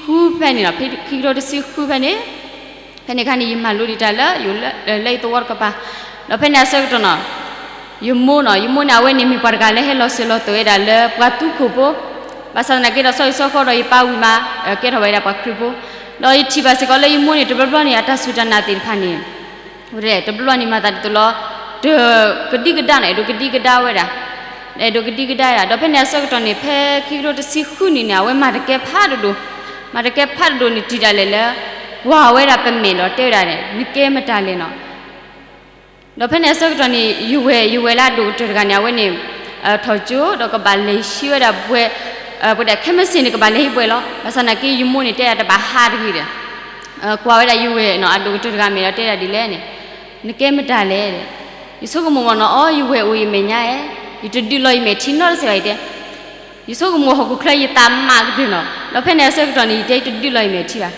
ဃုဖဲန့ၣ်, ခံကထိတဆံဃုဖဲန့ၣ်, ဖဲန့ၣ်အခါန့ၣ် ယမၤလိဒံးတၢ်လၢ ယအိၣ်လၢယသဝီတကပၤ, ဒီးဖဲန့ၣ်အဆၢကတီၢ်နီၤ, ယမိၢ်နီၤ, ယမိၢ်န့ၣ် အဝဲန့ၣ်မ့ၢ်ပှၤတဂၤလၢဟဲလီၤစၢၤလီၤသွဲၣ်ဝဲဒၣ်လၢပှၤသူခိၣ်ဖိ, ဘၣ်ဆၣ်သနာ်က့ဒီး ဆီဟံၣ်ဆီဃီဒီးယပၢ်ဝံၤမး ကဲထီၣ်ဝဲဒၣ်ပှၤခရံာ်ဖိ, ဒီးယထံၣ်ဘၣ်စ့ၢ်ကီးလၢယမိၢ်န့ၣ် တဘျီဘျီန့ၣ် အတၢ်စူၢ်တၢ်နာ်သ့ၣ်တဖၣ်န့ၣ် တဘျီဘျီန့ၣ်မၤသးဒ်သိးလီၤ, တကဒံကဒါနီၤ, အဲၣ်ဒိးကဒံကဒါဝဲဒၣ်, အဲၣ်ဒိးကဒံကဒါဝဲဒၣ်. ဒီးဖဲန့ၣ်အဆၢကတီၢ်န့ၣ် ဖဲခံကထိတဆံဃုနံၣ်န့ၣ် အဝဲမၤတကဲဖးဒိၣ်ဒိၣ်, မၤတကဲဖးဒိၣ်ဒိၣ်န့ၣ် တုၤဒၣ်လဲာ်လၢ ကွၢ်ဝဲဒၣ်ပမဲာ်ဒီးတဲဝဲဒၣ်န့ၣ် နကဲမတၤလဲၣ်နီၤ. ဒီးဖဲန့ၣ်အဆၢကတီၢ်န့ၣ် ယဝဲၢ်, ယဝဲၢ်လၢအဒိၣ်ကတၢၢ်တဂၤန့ၣ် အဝဲန့ၣ် ထီၣ်ကၠိ ဒီးကဘၣ်လဲၤဟံးဝဲဒၣ်ဘှဲ, ပှဲၤဒၣ်ခဲမုၢ်ဆ့ၣ်န့ၣ် ကဘၣ်လဲၤဟံးဘှဲလီၤ. ဘၣ်ဆၣ်သနာ်က့ ယမိၢ်န့ၣ် တဲဒၣ်တဘၣ်ဟးတဂ့ၤဒီး ကွၢ်ဝဲဒၣ်ယဝဲၢ်နီၤ အဒိၣ်ကတၢၢ်တဂၤမဲာ်ဒီးတဲဒၣ်ဒ်လဲၣ်န့ၣ်, နကဲမတၤလဲၣ်. ယဆိကမိၣ်မ့ၢ်နီၤ အီ ယဝဲၢ်အိၣ်ယမဲာ်ညါဧါ, ယတဒုးလီၤယမဲာ်ထံနီတစဲးဘၣ် ယတဲ, ယဆိကမိၣ်ဟီၣ်ခိၣ်ချၢယသးမးကတၢၢ်နီၤ. ဒီးဖဲန့ၣ်အဆၢကတီၢ်န့ၣ် ယတဲယတဒုးလီၤယမဲာ်ထံဘၣ်.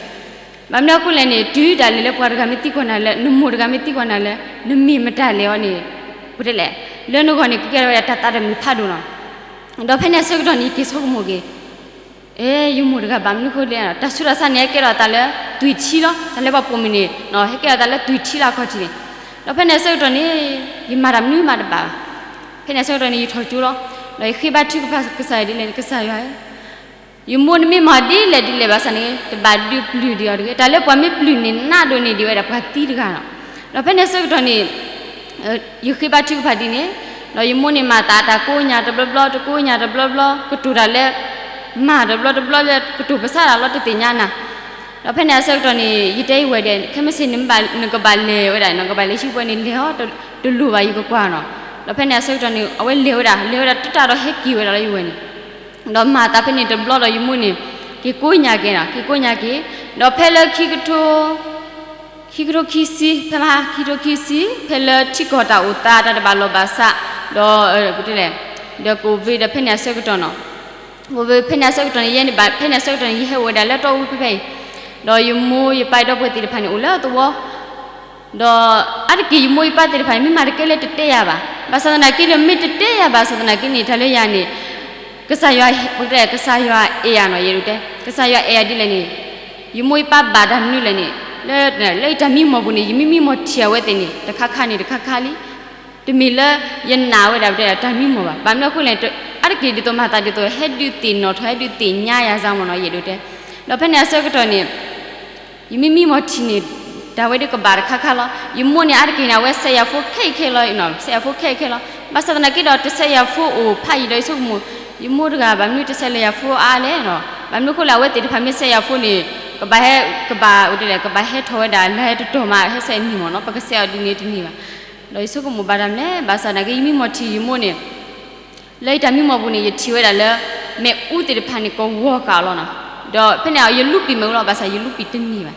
ဘၣ်မနုၤအဃိလဲၣ်န့ၣ် တုၤဒၣ်လဲာ်လၢပှၤတဂၤမ့ၢ်သံကွၢ်နၤလၢ နမိၢ်တဂၤမ့ၢ်သံကွၢ်နၤလၢ နမ့ၢ်မတၤလဲၣ်အီၤန့ၣ်, ပတဲလဲၣ်, လၢနဂီၢ်န့ၣ် ကကဲထီၣ်ဝဲဒၣ်တၢ်သးတမုာ်ဖးဒိၣ်နီၤ. ဒီးဖဲန့ၣ်အဆၢကတီၢ်န့ၣ် ယက့ၤဆိကမိၣ်က့ၤ အဲ ယမိၢ်တဂၤဘၣ်မနုၤဃိလဲၣ်, တၢ်ဆူးတၢ်ဆါန့ၣ် ကဲထီၣ်အသးလၢ သွံၣ်ထံလီၤ. တၢ်လၢပှၤပိာ်မုၣ်န့ၣ် ဟဲကဲထီၣ်အသးလၢသွံၣ်ထံလၢအခီၣ်ထံးန့ၣ်. ဒီးဖဲန့ၣ်အဆၢကတီၢ်န့ၣ် ယမၤတၢ်မနုၤမးတဘၣ်ဘၣ်. ဖဲန့ၣ်အဆၢကတီၢ်န့ၣ် ယထီၣ်ကၠိလီၤ. ဒီးယဃ့ဘါထုကဖၣ်ကစၢ်ယွၤဒ်လဲၣ်န့ၣ် ကစၢ်ယွၤဧၢ, ယမိၢ်န့ၣ်မ့ၢ်မၤဒ်လဲၣ်ဒ်လဲၣ်ဘၣ်ဆၣ်န့ၣ် တဘၣ်ဒုးပျုၢ်ဒံးအီၤတဂ့ၤ. တၢ်လၢပှၤမ့ၢ်ပျုၢ်န့ၣ် နးဒိၣ်န့ၢ်ဒံးဝဲဒၣ်ပှၤသံတဂၤလီၤ. ဒီးဖဲန့ၣ်အဆၢကတီၢ်န့ၣ် ယဃ့ဘါထုကဖၣ်ဒ်န့ၣ်, ဒီးယမိၢ်န့ၣ်မၤသးတၢ်ကိးညၢ်တဘျီဘျီ တကိးညၢ်တဘျီဘျီ ကတိၤတၢ်လၢ မၤတဘျီတဘျီလၢ ကတိၤပစးတၢ်လီၤတသ့ၣ်ညါနၤ. ဒီးဖဲန့ၣ်အဆၢကတီၢ်န့ၣ် ယတဲယဝဲၢ်ဒဲး ခဲမုၢ်ဆ့ၣ်န့ၣ် နကဘၣ်လဲၤဝဲဒၣ် နကဘၣ်လဲၤဟံးဘှဲန့ၣ် လဲၤအီၤ တလိၣ်ဘၣ် ယကကွၢ်နီၤ. ဒီးဖဲန့ၣ်အဆၢကတီၢ်န့ၣ် အဝဲလဲၤဝဲဒၣ် လဲၤဝဲဒၣ်တတၢ်ဒီးဟဲက့ၤဝဲဒၣ်လၢယဝဲၢ်န့ၣ် ဒီးမၤသးဖဲန့ၣ်တဘျီဒီးယမိၢ်န့ၣ် က့ၤကိးညၢ်က့ၤနီၤ က့ၤကိးညၢ်က့ၤ, ဒီးဖဲလၢခံကထိ ခံကထိခံဆံ ဖဲမဟါ ခံကထိခံဆံ ဖဲလၢထံကီၢ်တၢ်အိၣ်သးတၢ်တဘၣ်လိာ်ဘၣ်စး ဒီး ပတဲလဲၣ် ဒီး COVID ဒီးဖဲန့ၣ်အဆၢကတီၢ်နီၤ COVID ဖဲန့ၣ်အဆၢကတီၢ်န့ၣ် ယဲန့ၣ်ဘၣ် ဖဲန့ၣ်အဆၢကတီၢ်န့ၣ် ယဟဲအိၣ်ဝဲဒၣ်လၢတီအူဖဲဖဲအံၤ ဒီးယမိၢ်ယပၢ်ဒီပုၢ်ဝဲၢ်သ့ၣ်တဖၣ်န့ၣ် အိၣ်လၢသဝီ, ဒီးအါတက့ၢ်ယမိၢ်ယပၢ်သ့ၣ်တဖၣ်န့ၣ် မ့ၢ်မၤတကဲလၢတတဲယၤဘၣ်. ဘၣ်ဆၣ်သနာ်က့ဒီး မ့ၢ်တတဲယၤဘၣ်ဆၣ်သနာ်က့န့ၣ် တၢ်လၢယၤန့ၣ် ကစၢ်ယွၤ ကစၢ်ယွၤအဲၣ်ယၤနီၤ ယအဲၣ်ဒိးတဲ ကစၢ်ယွၤအဲၣ်ယၤဒ်လဲၣ်န့ၣ်, ယမိၢ်ယပၢ်ဘၣ်တၢ်မနုၤလဲၣ်န့ၣ်, လၢယတၢ်မံမီၢ်ပူၤန့ၣ် ယမံမံမီၢ်ထံၣ်အဝဲသ့ၣ်န့ၣ် တခါခါန့ၣ် တခါခါလံ. တမ့ၢ်လၢယနာ်ဝဲဒၣ်ပတဲတၢ်မံမီၢ်ဘၣ်. ဘၣ်မနုၤအဃိလဲၣ်, အါတက့ၢ်ဒ်သိးမၤသးဒ်သိး ဟဲဒုးသ့ၣ်နီၣ်ထီၣ် ဟဲဒုးသ့ၣ်ညါယၤစ့ၢ်မ့ၢ်နီၤ ယအဲၣ်ဒိးတဲ. ဒီးဖဲန့ၣ်အဆၢကတီၢ်န့ၣ် ယမံမံမီၢ်ထံၣ်န့ၣ် တၢ်ဝဲဒၣ်ကဘၣ်တခါခါလီၤ. ယမိၢ်န့ၣ် အါတက့ၢ်န့ၣ် အဝဲစဲးယၤဖိခဲအံၤခဲအံၤလီၤ, စဲးယၤဖိခဲအံၤခဲအံၤလီၤ. ဘၣ်ဆၣ်သနာ်က့ဒီး တစဲးယၤဖိအိၣ်ဖးယံၤဒီး ယဆိကမိၣ် ယမိၢ်တဂၤ ဘၣ်မနုၤတစဲးလၢယၤဖိအါလဲၣ်နီၤ. ဘၣ်မနုၤအဃိလဲၣ် အဝဲသ့ၣ်တဖၣ်မ့ၢ်စဲးယၤဖိန့ၣ် ကဘၣ်ဟဲ ကဘၣ် ကဘၣ်ဟဲထီၣ်ဝဲဒၣ် လၢဟဲတတီၤမး ဟဲစဲးန့ၢ်မ့ၢ်နီၤ, ပကစဲးအီၤဒ်န့ၣ်တန့ၢ်ဘၣ်. ဒီးယဆိကမိၣ်ဘၣ်တၢ်မနုၤလဲၣ်, ဘၣ်ဆၣ်သနာ်က့ ယမံမီၢ်ထံၣ်ယမိၢ်န့ၣ် လၢယတၢ်မံမီၢ်ပူၤန့ၣ် ယထံၣ်ဝဲဒၣ်လၢ မ့ၣ်အူသ့ၣ်တဖၣ်န့ၣ် ကဝီၤဃာ်အီၤလီၤနီၤ. ဒီးဖဲန့ၣ် ယလူပံာ်မ့ၣ်အူလီၤ, ဘၣ်ဆၣ်ယလူပံာ်တန့ၢ်ဘၣ်.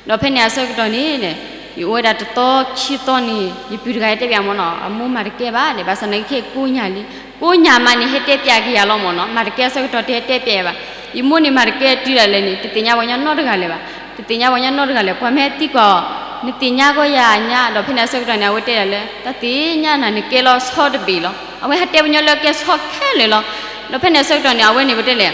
ဒီးဖဲန့ၣ်အဆၢကတီၢ်န့ၣ် ယအိၣ်ဝဲဒၣ်တသီခံသီန့ၣ် ယပုၢ်တဂၤဟဲတဲပၠးမ့ၢ်နီၤ, အမိၢ်မၤတကဲဘၣ်န့ၣ်, ဘၣ်ဆၣ်သနာ်က့ခဲကိညၢ်လံ, ကိညၢ်မးန့ၣ် ဟဲတဲပၠးက့ၤယၤလီၤမ့ၢ်နီၤ, မၤတကဲအဆၢကတီၢ်တဟဲတဲပၠးယၤဘၣ်. ယမိၢ်န့ၣ်မၤတကဲတုၤဒၣ်လဲာ်န့ၣ် တသ့ၣ်ညါပှၤကညီနီတဂၤလၢၤဘၣ်, တသ့ၣ်ညါပှၤကညီနီတဂၤလၢၤ, ပှၤမ့ၢ်ဟဲသံကွၢ်အီၤ နသ့ၣ်ညါကီယၤညါ, ဒီးဖဲန့ၣ်အဆၢကတီၢ်န့ၣ် အဝဲတဲဒၣ်လၢ တၢ်သ့ၣ်ညါနၤန့ၣ် ကဲလီၤဆီတဘ့ၣ်လီၤ. အဝဲဟဲတဲပှၤကညီလၢကဲဆီခဲလၢာ်လီၤ. ဒီးဖဲန့ၣ်အဆၢကတီၢ်န့ၣ် အဝဲန့ၣ် ပတဲလဲၣ်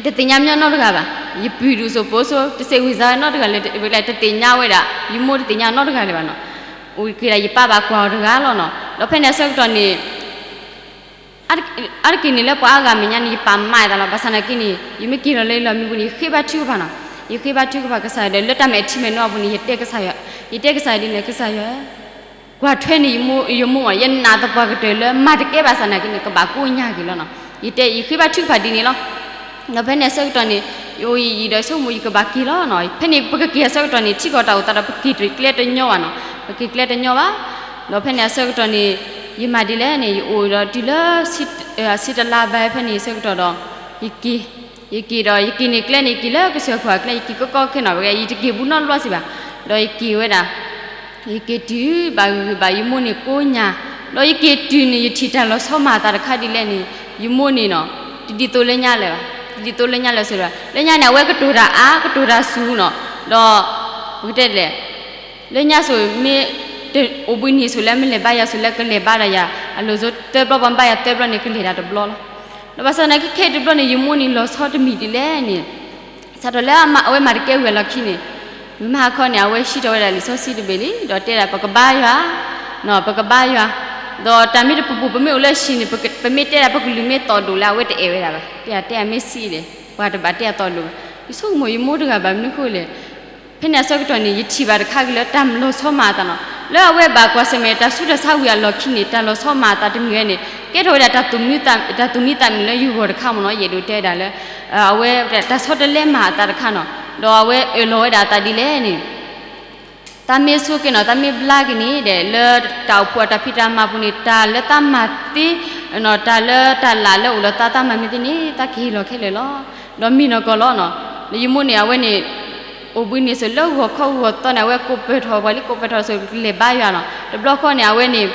တသ့ၣ်ညါပှၤကညီနီတဂၤဘၣ်. ယပုၢ်ဒူၣ်စိၣ်ဖိစိ တစဲးဝံၤစါနီတဂၤလၢၤ, တသ့ၣ်ညါဝဲဒၣ်, ယမိၢ်တသ့ၣ်ညါနီတဂၤလၢၤဘၣ်နီၤ. အိၣ်က့ၤဒၣ်ယပၢ်ဘၣ်ကွၢ်အီၤတဂၤလီၤနီၤ. ဒီးဖဲန့ၣ်အဆၢကတီၢ်န့ၣ် အါတက့ၢ်န့ၣ် လၢပှၤအါဂၤမဲာ်ညါန့ၣ် ယပာ်မးအသးလီၤ. ဘၣ်ဆၣ်သနာ်က့န့ၣ် ယမ့ၢ်က့ၤလီၤလၢယလီၢ်မံပူၤန့ၣ် ယဃ့ဘါထုကဖၣ်နီၤ, ယဃ့ဘါထုကဖၣ်ကစၢ်ယွၤဒီး လၢတၢ်မဲာ်ထံမဲာ်နိအပူၤန့ၣ် ယတဲကစၢ်ယွၤ, ယတဲကစၢ်ယွၤဒ်လဲၣ်, ကစၢ်ယွၤ ကွၢ်ထွဲန့ၢ်ယမိၢ်, ယမိၢ်, ယနာ်သပှၢ်ကတၢၢ်လၢမၤတကဲဘၣ်ဆၣ်သနာ်က့န့ၣ် ကဘၣ်ကိညၢ်က့ၤလီၤနီၤ. ယတဲ ယဃ့ဘါထုကဖၣ်ဒ်န့ၣ်လီၤ. ဒီးဖဲန့ၣ်အဆၢကတီၢ်န့ၣ် ယအိၣ်ယံာ်ယံာ်ဒီး ယဆိကမိၣ်ယကဘၣ်က့ၤလီၤနီၤ. ဖဲန့ၣ် ပကက့ၤအဆၢကတီၢ်န့ၣ် ထံကီၢ်တၢ်အိၣ်သးဒီး ပက့ၤကျဲတညီဘၣ်နီၤ, ပက့ၤကျဲတညီဘၣ်. ဒီးဖဲန့ၣ်အဆၢကတီၢ်န့ၣ် ယမၤဒ်လဲၣ်န့ၣ် ယအိၣ်ဒီးတုၤလၢ ဆံတလါဘၣ်ဖဲန့ၣ်အဆၢကတီၢ်ဒီး ယက့ၤ, ယက့ၤဒီး ယက့ၤန့ၣ်ကျဲန့ၣ် ယက့ၤလၢကစၢၢ်ခိၣ်အကျဲ ယက့ၤကီကီခဲနီၤ, ယတက့ၤဘူးနီတဘျီစံးဘၣ်. ဒီးယက့ၤဝဲဒၣ် ယက့ၤတုၤ ဘၣ်ဂ့ၤဂ့ၤဘၣ် ယမိၢ်န့ၣ်ကိညၢ်, ဒီးယက့ၤတုၤန့ၣ် ယထံၣ်တၢ်လီၤဆီမၤအသးတခါဒ်လဲၣ်န့ၣ် ယမိၢ်န့ၣ်နီၤ တဒ်သိးလၢညါလၢၤဘၣ်, တဒ်သိးလၢညါလၢၤဘၣ်. လၢညါန့ၣ် အဝဲကတိၤတၢ်အါ ကတိၤတၢ်စူၤနီၤ, ဒီး ပကတဲလဲၣ် လၢညါစိၤမ့ၢ် အိၣ်ဘှံးနံၤစိၤလၢမ့ၢ်လဲၤဘါယၤစိၤလၢကလဲၤဘါဒီးယၤ အလိၤစိၤသၢဘျီ ပှၤဘါယၤသၢဘျီန့ၣ် ကလဲၤတၢ်တဘျီလီၤ. ဒီးဘၣ်ဆၣ်သနာ်က့ခဲအံၤတဘျီန့ၣ် ယမိၢ်န့ၣ်လီၤဆီတမံၤဒ်လဲၣ်န့ၣ် စးထီၣ်လၢအဝဲမၤတကဲဝံၤအလီၢ်ခံန့ၣ် မုၢ်မဟါခီန့ၣ် အဝဲဟံးထီၣ်ဝဲဒၣ်လံာ်စီဆှံတဘ့ၣ်လံ ဒီးတဲဒၣ်ပကဘါယွၤ, ပကဘါယွၤ, ဒီးတၢ်မ့ၢ်တပူၤပူၤ ပမ့ၢ်အိၣ်လၢဟံၣ်န့ၣ် ပမ့ၢ်တဲဒၣ်ပကလုၢ်မ့ၢ်သီၣ်ဒိၣ်လၢအဝဲတအဲၣ်ဝဲဒၣ်ဘၣ်, တဲဒၣ်တဲအမ့ၢ်ဆံးလဲၣ် ပှၤတဘၣ်တဲအသီၣ်ဒိၣ်ဘၣ်. ယဆိကမိၣ်ယမိၢ်တဂၤဘၣ်မနုၤအဃိလဲၣ် ဖဲန့ၣ်အဆၢကတီၢ်န့ၣ် ယထံၣ်ဘၣ်တခါက့ၤလၢတၢ်လီၤဆီမၤအသးနီၤ, လၢအဝဲဘၣ်ကွၢ်ဆၢၣ်မဲာ်တၢ်ဆူးတၢ်ဆါဝံၤအလီၢ်ခံန့ၣ် တၢ်လီၤဆီမၤအသးတမံၤဝဲန့ၣ် ကဲထီၣ်ဝဲဒၣ် တၢ်သူၣ်မံသးမုာ်လၢယဂီၢ်တခါမ့ၢ်နီၤ, ယအဲၣ်ဒိးတဲဒၣ်လၢ အဝဲတၢ်ဆီတလဲမၤအသးတခါနီၤ, ဒီးအဝဲအၢၣ်လီၤဝဲဒၣ်အသးဒ်လဲၣ်န့ၣ် တၢ်မ့ၢ်ဆိက့ၤနီၤ တၢ်မ့ၢ်ဘျါက့ၤန့ၣ်ဒီး လၢတၢ်အိၣ်ဖှိၣ်အတၢ်ဖံးတၢ်မၤပူၤန့ၣ် တၢ်လၢသးမၤသ့, တၢ်လၢတၢ်လၢ်လၢအိၣ်ဒီးသး သးမၤမ့ၢ်သ့န့ၣ် သးကဟ့ၣ်လီၤခဲလၢာ်လီၤ. ဒီးမ့ၢ်နီၢ်ကီၢ်လီၤနီၤ, ယမိၢ်န့ၣ် အဝဲန့ၣ် အိၣ်ဘှံးနံၤစိၤလၢဂီၤခီဂီၤသီန့ၣ် အဝဲကိးပၢၢ်ထီၣ်ပှၤလံ ကိးပၢၢ်ထီၣ်စိၤကလဲၤဘါယွၤနီၤ, တဘျီဃီန့ၣ် အဝဲန့ၣ်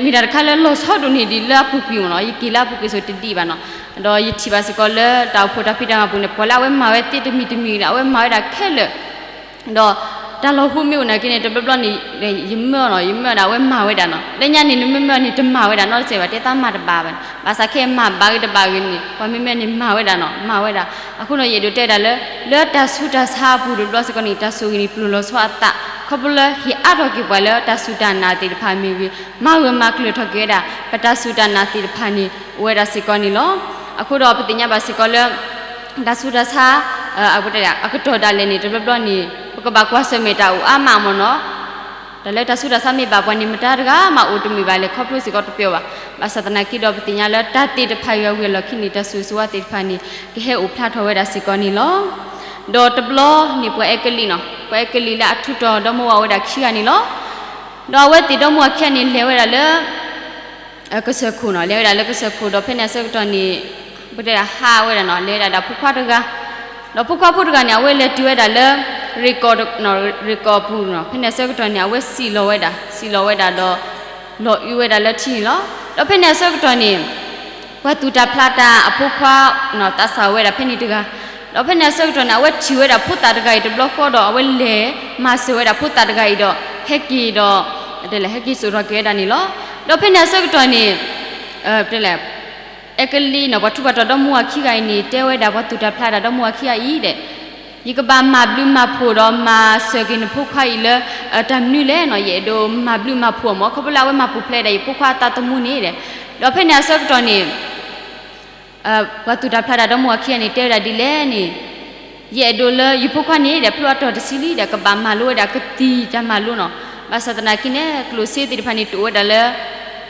မ့ၢ်တၢ်တခါလၢလီၤဆီဒိၣ်န့ၢ်ဒံးလၢအပူၤကွံာ်မ့ၢ်နီၤ, ယက့ၤလၢအပူၤကွံာ်စိၤတဒံးဘၣ်နီၤ, ဒီးယထံၣ်ဘၣ်စ့ၢ်ကီးလၢတၢ်အိၣ်ဖှိၣ်တၢ်ဖံးတၢ်မၤပူၤန့ၣ် ပှၤလၢအဝဲမၤဝဲသ့တမံၤတမံၤဒီး အဝဲမၤဝဲဒၣ်ခဲလၢာ် ဒီးတၢ်လီၤဟူမ့ၢ်အိၣ်နာ်က့န့ၣ် တဘျီဘျီန့ၣ် ယမၢနီၤ, ယမၢဒၣ် အဝဲမၤဝဲဒၣ်နီၤ, လၢညါန့ၣ် နမ့ၢ်မၢန့ၣ် တမၤဝဲဒၣ်နီတစဲးဘၣ်, တဲသးမၤတဘၣ်ဘၣ်, ဘၣ်ဆၣ်ခဲမၤဘၣ်ဂ့ၤတဘၣ်ဂ့ၤန့ၣ် ပှၤမ့ၢ်မၢန့ၣ် မၤဝဲဒၣ်နီၤ, မၤဝဲဒၣ်. အဃိန့ၣ် ယအဲၣ်ဒိးတဲဒၣ်လၢ လၢတၢ်ဆူးတၢ်ဆါအပူၤတဘျီစ့ၢ်ကီးန့ၣ် တၢ်ဆိၣ်ဂ့ၤန့ၣ် ပျိာ်လီၤဆီအသး ခီဖျိလၢဟ့ၣ်အါထီၣ်က့ၤပှၤလၢတၢ်စူၢ်တၢ်နာ်သ့ၣ်တဖၣ်မ့ၢ်ဂ့ၤ, မၤဂၢၢ်မၤကျၢၤထီၣ်က့ၤဝဲဒၣ် ပတၢ်စူၢ်တၢ်နာ်သ့ၣ်တဖၣ်န့ၣ် အိၣ်ဝဲဒၣ်စ့ၢ်ကီးန့ၣ်လီၤ. အဃိဒီးပသ့ၣ်ညါဘၣ်စ့ၢ်ကီးလၢ တၢ်ဆူးတၢ်ဆါ အကတီၢ်ဒၣ်လဲာ်န့ၣ် တဘျီဘျီန့ၣ် ပကဘၣ်ကွၢ်ဆၢၣ်မဲာ်တၢ်အိၣ်အါမးမ့ၢ်နီၤ, တၢ်လၢတၢ်ဆူးတၢ်ဆါမ့ၢ်ဘၣ်ပှၤန့ၣ် မတၤတဂၤမးအိၣ်တမုာ်ဘၣ်လဲၣ်, ခီဖျိစ့ၢ်ကီးတပျီဘၣ်. ဘၣ်ဆၣ်သနာ်က့ဒီး ပသ့ၣ်ညါလၢတၢ်သ့ၣ်တဖၣ်အံၤအဝံၤအလီၢ်ခံန့ၣ် တၢ်ဆိၣ်ဂ့ၤဆိၣ်ဝါသ့ၣ်တဖၣ်န့ၣ် ကဟဲအိၣ်ဖျါထီၣ်ဝဲဒၣ်စ့ၢ်ကီးန့ၣ်လီၤ. ဒီးတဘျီန့ၣ် ပှၤအဲကလံးနီၤ, ပှၤအဲကလံးလၢအထူးတီၤဒီမါဝၤဝဲဒၣ်ခံဂၤန့ၣ်လီၤ. ဒီးအဝဲသ့ၣ်ဒီမါဝၤခံဂၤန့ၣ် လဲၤဝဲဒၣ်လၢ ကစၢၢ်ခိၣ်နီၤ, လဲၤဝဲဒၣ်လၢကစၢၢ်ခိၣ် ဒီးဖဲန့ၣ်အဆၢကတီၢ်န့ၣ် ပတဲဒၣ်ဟးဝဲဒၣ်နီၤ, လဲၤဝဲဒၣ်ဒီးဖိခွါတဂၤ, ဒီးဖိခွါဖိတဂၤန့ၣ် အဝဲလဲၤတုၤဝဲဒၣ်လၢ ရ့ၣ်ကီၢ်ပူၤနီၤ, ဖဲန့ၣ်အဆၢကတီၢ်န့ၣ် အဝဲစံၣ်လီၤဝဲဒၣ်, စံၣ်လီၤဝဲဒၣ်ဒီး လီၤအုဝဲဒၣ်လၢထံန့ၣ်လီၤ. ဒီးဖဲန့ၣ်အဆၢကတီၢ်န့ၣ် ပှၤသူၣ်တၢ်ဖျးတၢ်အဖိခွါနီၤ သးစၢ်ဝဲဒၣ်ဖဲန့ၣ်တဂၤ, ဒီး ဒီးဖဲန့ၣ်အဆၢကတီၢ်န့ၣ် အဝဲထံၣ်ဝဲဒၣ်ဖိသၣ်တဂၤအံၤတဘျီဃီဒီး အဝဲလဲၤမၤစၢၤဝဲဒၣ်ဖိသၣ်တဂၤအံၤဒီး ဟဲက့ၤဒီး တဲလဲၣ် ဟဲက့ၤစိာ်ထီၣ်က့ၤဝဲဒၣ်န့ၣ်လီၤ. ဒီးဖဲန့ၣ်အဆၢကတီၢ်န့ၣ် တဲလဲၣ် အဲကလံးန့ၣ် ပှၤထူးပှၤတီၤဒီမါဝၤခံဂၤအံၤန့ၣ် တဲဝဲဒၣ်ပှၤသူၣ်တၢ်ဖျါတၢ်ဒီမါဝၤခံဂၤအံၤဒီး ယကဘၣ်မၤဘျုးမၤဖှိၣ်ဒီးမၤစၢၤက့ၤနဖိခွါအံၤလၢ တၢ်မနုၤလဲၣ်နီၤ, ယအဲၣ်ဒိးမၤဘျုးမၤဖှိၣ်အီၤမး, ခီဖျိလၢအဝဲမၤပူၤဖျဲးဒၣ်ယဖိခွါအသးသမူန့ၣ်ဒီး, ဒီးဖဲန့ၣ်အဆၢကတီၢ်န့ၣ် ပှၤသူၣ်တၢ်ဖျါတၢ်ဒီမါဝၤခံဂၤန့ၣ် တဲဝဲဒၣ်ဒ်လဲၣ်န့ၣ်, ယအဲၣ်ဒိးလၢယဖိခွါန့ၣ်ဒီး ဖျိအတီၢ်တဆံလံဒီး ကဘၣ်မၤလိဝဲဒၣ်ကသံၣ်တၢ်မၤလိနီၤ, ဘၣ်ဆၣ်သနာ်က့န့ၣ် ကျိၣ်စ့သ့ၣ်တဖၣ်န့ၣ် တအိၣ်ဝဲဒၣ်လၢ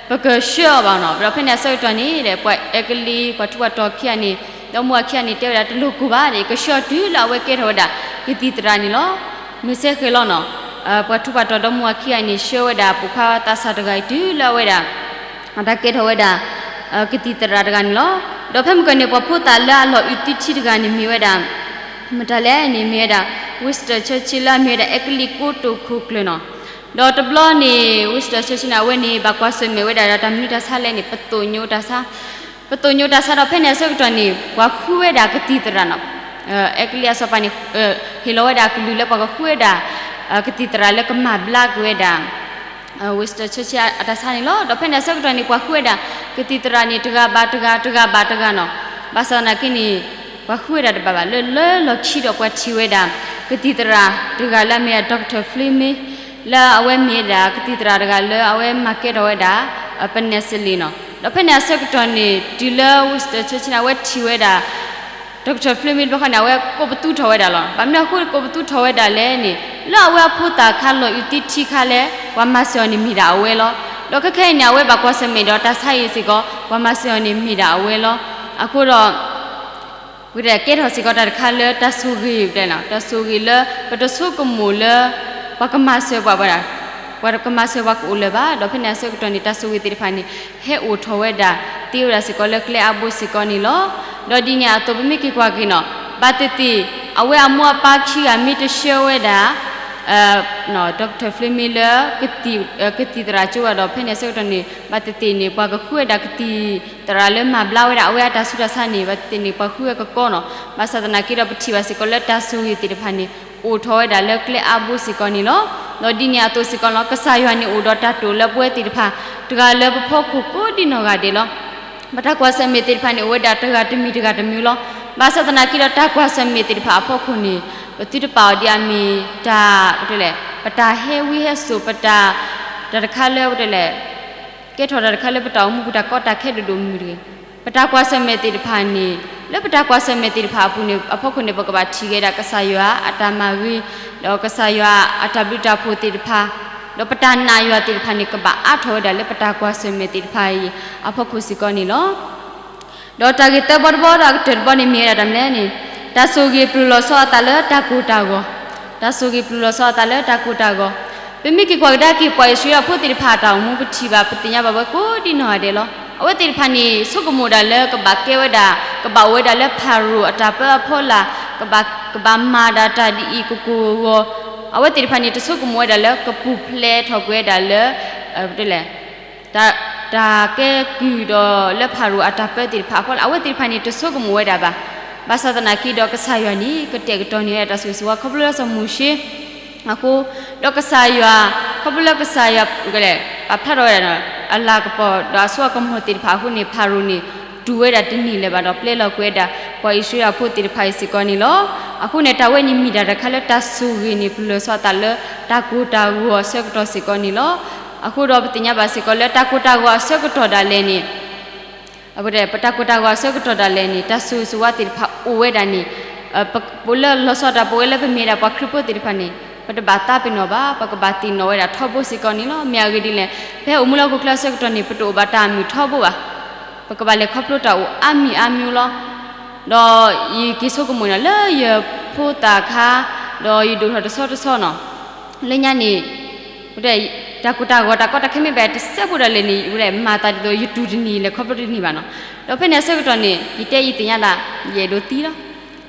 ပကဆှၢအီၤဘၣ်နီၤ. ဒီးဖဲန့ၣ်အဆၢကတီၢ်န့ၣ်ဒီး ပှၤအဲကလံး ပှၤထူးပှၤတီၤခံဂၤန့ၣ် ဒီမါဝၤခံဂၤန့ၣ် တဲဝဲဒၣ်တလိၣ်ကိၢ်ဘၣ်ဒီး ကဆှၢအီၤတုၤလၢအဝဲကဲထီၣ်ဝဲဒၣ် ကသံၣ်သရၣ်န့ၣ်လီၤ. မ့ၢ်စဲဃဲၤလီၤနီၤ, ပှၤထူးပှၤတီၤဒီမါဝၤခံဂၤန့ၣ် ဆှၢဝဲဒၣ်ပိာ်ခွါသးစၢ်တဂၤအံၤတုၤလၢအဝဲဒၣ် အတၢ်ကဲထီၣ်ဝဲဒၣ် ကသံၣ်သရၣ်တဂၤန့ၣ်လီၤ. ဒီးဖဲမုၢ်ကၢၢ်န့ၣ် ပှၤဖိသၣ်လၢအလီၤအုးသံထံတဂၤန့ၣ် မ့ၢ်ဝဲဒၣ် မတၤလဲၣ်န့ၣ် မ့ၢ်ဝဲဒၣ် Winston Churchill လၢအမ့ၢ်ဝဲဒၣ် အဲကလံးကိတိာ်ခိၣ်ကျၢၢ်နီၤ. ဒီးတဘျီန့ၣ် Winston Churchill န့ၣ် အဝဲန့ၣ် ဘၣ်ကွၢ်ဆၢၣ်မဲာ်ဝဲဒၣ်ဒီး တၢ်မနုၤတၢ်ဆါလဲၣ်န့ၣ် ပသိၣ်ညိတၢ်ဆါ ပသိၣ်ညိတၢ်ဆါဒီး ဖဲန့ၣ်အဆၢကတီၢ်န့ၣ် ပှၤဃုဝဲဒၣ်ကသံၣ်သရၣ်နီၤ. အဲကလံးအစီၤပၤန့ၣ် ဟ့ၣ်လီၤဝဲဒၣ်အကလုၢ်လၢပှၤကဃုဝဲဒၣ် ကသံၣ်သရၣ်လၢကမၤဘျါက့ၤဝဲဒၣ် Winston Churchill အတၢ်ဆါန့ၣ်လီၤ. ဒီးဖဲန့ၣ်အဆၢကတီၢ်န့ၣ် ပှၤဃုဝဲဒၣ် ကသံၣ်သရၣ်န့ၣ် တဂၤဘၣ်တဂၤ တဂၤဘၣ်တဂၤနီၤ. ဘၣ်ဆၣ်သနာ်က့န့ၣ် ပှၤဃုဝဲဒၣ်တဘၣ်ဘၣ် လၢလၢလီၢ်ခံဒီး ပှၤထံၣ်ဝဲဒၣ် ကသံၣ်သရၣ်တဂၤလၢအမ့ၢ်ဒၣ် Doctor Fleming လၢအဝဲမ့ၢ်ဒၣ်ကသံၣ်သရၣ်တဂၤလၢအဝဲမၤကဲထီၣ်ဝဲဒၣ် penicillin နီၤ. ဒီးဖဲန့ၣ်အဆၢကတီၢ်န့ၣ် တုၤလၢ Winston Churchill န့ၣ် အဝဲထံၣ်ဝဲဒၣ် Doctor Fleming တဘျီဃီန့ၣ် အဝဲကိးပသူထီၣ်ဝဲဒၣ်လီၤ. ဘၣ်မနုၤအဃိကိးပသူထီၣ်ဝဲဒၣ်လဲၣ်န့ၣ် လၢအဝဲအဖိသၣ်ခါလီၤအုးသံထံခါလဲၣ် ပှၤမၤစၢၤအီၤန့ၣ်မ့ၢ်ဒၣ်အဝဲလီၤ. ဒီးခဲခဲအံၤန့ၣ် အဝဲဘၣ်ကွၢ်ဆၢၣ်မဲာ်ဒီးတၢ်ဆါအံၤစ့ၢ်ကီး ပှၤမၤစၢၤအီၤန့ၣ်မ့ၢ်ဒၣ်အဝဲလီၤ. အဃိဒီး ပကတဲကဲထီၣ်စ့ၢ်ကီးတၢ်တခါလၢတၢ်ဆိၣ်ဂ့ၤ ပတဲလီၤ တၢ်ဆိၣ်ဂ့ၤလၢ ပတဆိကမိၣ်လၢ ပှၤကမၤစၢၤပှၤဝဲဒၣ် ပှၤကမၤစၢၤပှၤကအိၣ်လၢၤဘၣ်. ဒီးဖဲန့ၣ်အဆၢကတီၢ်န့ၣ် တၢ်ဆိၣ်ဂ့ၤသ့ၣ်တဖၣ်န့ၣ် ဟဲအိၣ်ထီၣ်ဝဲဒၣ် သ့ဝဲဒၣ်စ့ၢ်ကီးလၢကျဲအါဘိစ့ၢ်ကီးန့ၣ်လီၤ. ဒီးဒ်န့ၣ်အသိးပမ့ၢ်က့ၤကွၢ်က့ၤနီၤ ဘၣ်သ့ၣ်သ့ၣ် အဝဲအမိၢ်အပၢ်ခံဂၤမ့ၢ်တဆှၢဝဲဒၣ် Doctor Fleming လၢ ကသံၣ်သရၣ်ကၠိဘၣ်ဒီး ဖဲန့ၣ်အဆၢကတီၢ်န့ၣ် ဘၣ်သ့ၣ်သ့ၣ်န့ၣ် ပှၤကဃုဝဲဒၣ်ကသံၣ်သရၣ်လၢမၤဘျါဝဲဒၣ်အဝဲအတၢ်ဆူးတၢ်ဆါန့ၣ် ဘၣ်သ့ၣ်သ့ၣ်န့ၣ် ပှၤဃုဝဲကကီနီၤ. ဘၣ်ဆၣ်သနာ်က့ဒီး ပထံၣ်ဘၣ်စ့ၢ်ကီးလၢတၢ်ဆိၣ်ဂ့ၤသ့ၣ်တဖၣ်န့ၣ် အိၣ်ထီၣ်ဝဲဒၣ်လၢကျဲအါဘိစ့ၢ်ကီးန့ၣ်လီၤ. ဒီးဒ်န့ၣ်အသိးစ့ၢ်ကီးလီၤ ကစၢ်ယွၤန့ၣ်အိၣ်ဒီးတၢ်တိာ်လၢပဝဲသ့ၣ်တဖၣ် တဂၤလၢပဖီခိၣ်ကိးဒံနီၢ်ဂၤဒဲးလီၤ. ပတၢ်ကွၢ်ဆၢၣ်မဲာ်သ့ၣ်တဖၣ်န့ၣ် အိၣ်ဝဲဒၣ်တဂၤတမံၤတဂၤတမံၤလီၤ. ဘၣ်ဆၣ်သနာ်က့ဒီးတၢ်ကွၢ်ဆၢၣ်မဲာ်သ့ၣ်တဖၣ်အဖီခိၣ်န့ၣ် ပသုတပာ်အီၤဒ်အမ့ၢ်တၢ် တဲလဲၣ် ပတၢ်ဟဲဝံဟဲစိာ် ပတၢ် တၢ်တခါလၢ တဲလဲၣ် ကဲထီၣ်တၢ်တခါလၢပတၢ်အိၣ်မူပူၤတၢ်ကီတၢ်ခဲဒိၣ်ဒိၣ်မုၢ်မုၢ်တဂ့ၤ. ပတၢ်ကွၢ်ဆၢၣ်မဲာ်သ့ၣ်တဖၣ်န့ၣ် လၢပတၢ်ကွၢ်ဆၢၣ်မဲာ်သ့ၣ်တဖၣ်အပူၤန့ၣ် အဖီခိၣ်န့ၣ် ပကဘၣ်ထံၣ်က့ၤဒၣ်ကစၢ်ယွၤအတၢ်မၤဂ့ၤ ဒီးကစၢ်ယွၤအတၢ်ဘျုးတၢ်ဖှိၣ်သ့ၣ်တဖၣ် ဒီးပတၢ်နာ်ယွၤသ့ၣ်တဖၣ်န့ၣ် ကဘၣ်အါထီၣ်ဝဲဒၣ်လၢပတၢ်ကွၢ်ဆၢၣ်မဲာ်သ့ၣ်တဖၣ်အံၤအဖီခိၣ်စ့ၢ်ကီးန့ၣ်လီၤ. ဒီးတၢ်ဂ့ၢ်သၢဘီတဘီဒီးအကတၢၢ်တဘီန့ၣ်မ့ၢ်ဝဲဒၣ်တၢ်မနုၤလဲၣ်န့ၣ်, တၢ်ဆိၣ်ဂ့ၤပျူၢ်လီၤဆီအသးလၢတၢ်ကိၢ်တၢ်ဂီၤ, တၢ်ဆိၣ်ဂ့ၤပျူၢ်လီၤဆီအသးလၢတၢ်ကိၢ်တၢ်ဂီၤ. ပမ့ၢ်က့ၤကွၢ်ကဒါက့ၤပှၤအံၣ်စရ့လးဖိသ့ၣ်တဖၣ်အတၢ်အိၣ်မူ ပထံၣ်ဘၣ်ပသ့ၣ်ညါဘၣ်ဝဲကိးဒံနီၢ်ဂၤဒဲးလီၤ. အဝဲသ့ၣ်တဖၣ်န့ၣ် ဆိကမိၣ်ဒၣ်လၢကဘၣ်ကဲဝဲဒၣ် ကဘၣ်အိၣ်ဝဲဒၣ်လၢဖၤရိၤအတၢ်ပၢအဖီလာ်, ကဘၣ်မၤဒၣ်တၢ်ဒ်အံၤကကိၢ်ကဂီၤ, အဝဲသ့ၣ်တဖၣ်န့ၣ် တဆိကမိၣ်ဝဲဒၣ်လၢကပူၤဖျဲးထီၣ်ကွံာ်ဝဲဒၣ်လၢ တၢ် တၢ်ကဲကုၢ်ဒီးလၢဖၤရိၤအတၢ်ပၢသ့ၣ်တဖၣ်အဖီလာ် အဝဲသ့ၣ်တဖၣ်န့ၣ် တဆိကမိၣ်ဝဲဒၣ်ဘၣ်. ဘၣ်ဆၣ်သနာ်က့ဒီးကစၢ်ယွၤန့ၣ် ကတဲာ်ကတီၤန့ၢ်ဝဲဒၣ်တၢ်ဆိၣ်ဂ့ၤဆိၣ်ဝါခီဖျိလၢစီၤမိၤၡ့အဃိ, ဒီးကစၢ်ယွၤ ခီဖျိလၢကစၢ်ယွၤ ပာ်ဖျါထီၣ်ဝဲဒၣ် အလၤကပီၤဒီးအစိအကမီၤသ့ၣ်တဖၣ်အဃိန့ၣ် ဖၤရိၤန့ၣ် တူၢ်ဝဲဒၣ်တန့ၢ်လၢၤဘၣ်ဒီး ပျဲလီၤကွံာ်ဝဲဒၣ် ပှၤအံၣ်စရ့လးဖိသ့ၣ်တဖၣ်အံၤစ့ၢ်ကီးန့ၣ်လီၤ. အဃိန့ၣ် တၢ်ဝဲန့ၣ်မ့ၢ်တၢ်တခါလၢတၢ်ဆိၣ်ဂ့ၤန့ၣ် ပျူၢ်လီၤဆီအသးလၢတၢ်ကိၢ်တၢ်ဂီၤအဆၢကတီၢ်စ့ၢ်ကီးန့ၣ်လီၤ. အဃိဒီးပသ့ၣ်ညါဘၣ်စ့ၢ်ကီးလၢ တၢ်ကိၢ်တၢ်ဂီၤအဆၢကတီၢ်ဒၣ်လဲာ်န့ၣ် ပတၢ်ကိၢ်တၢ်ဂီၤအဆၢကတီၢ်ဒၣ်လဲာ်န့ၣ် တၢ်ဆိၣ်ဂ့ၤဆိၣ်ဝါသ့ၣ်တဖၣ်အိၣ်ဝဲဒၣ်န့ၣ် ပလၢလီၤဆီတၢ် ပဝဲလၢပမ့ၢ်ဒၣ်ပှၤခရံာ်ဖိသ့ၣ်တဖၣ်န့ၣ် ပတဘၣ်သးပ့ၤနီၣ်ဘၣ်, ပကဘၣ်သ့ၣ်နီၣ်ဝဲဒၣ်ထီဘိစ့ၢ်ကီးန့ၣ်လီၤ. မ့ၢ်အဂ့ၢ်ဒ်လဲၣ်, ဖဲအိၣ်မူလၢဟီၣ်ခိၣ်ချၢအဆၢကတီၢ်န့ၣ် ပတအိၣ်ဘၣ်တၢ်မုာ်ထီဘိဘၣ်. ပကဘၣ်လဲၤခီဖျိတၢ်အိၣ်အါမံၤအါမံၤလီၤ. ဒီးယက့ၤဆိကမိၣ်န့ၣ် လၢယဖိသၣ်ခါ, ဒီးယဒိၣ်ထီၣ်တဆီတဆီနီၤ, လၢညါန့ၣ် တၢ်ကိၢ်တၢ်ဂီၤတၢ်ကီတၢ်ခဲမ့ၢ်ဘၣ်တစဲးဖိဒၣ်လဲာ်န့ၣ် မၤသးဒ်သိးယတူၢ်တန့ၢ် လဲၤခီဖျိတန့ၢ်ဘၣ်နီၤ. ဒီးဖဲန့ၣ်အဆၢကတီၢ်န့ၣ် ယတဲယသ့ၣ်ညါဒၣ် ယအဲၣ်ဒိးသံလီၤ.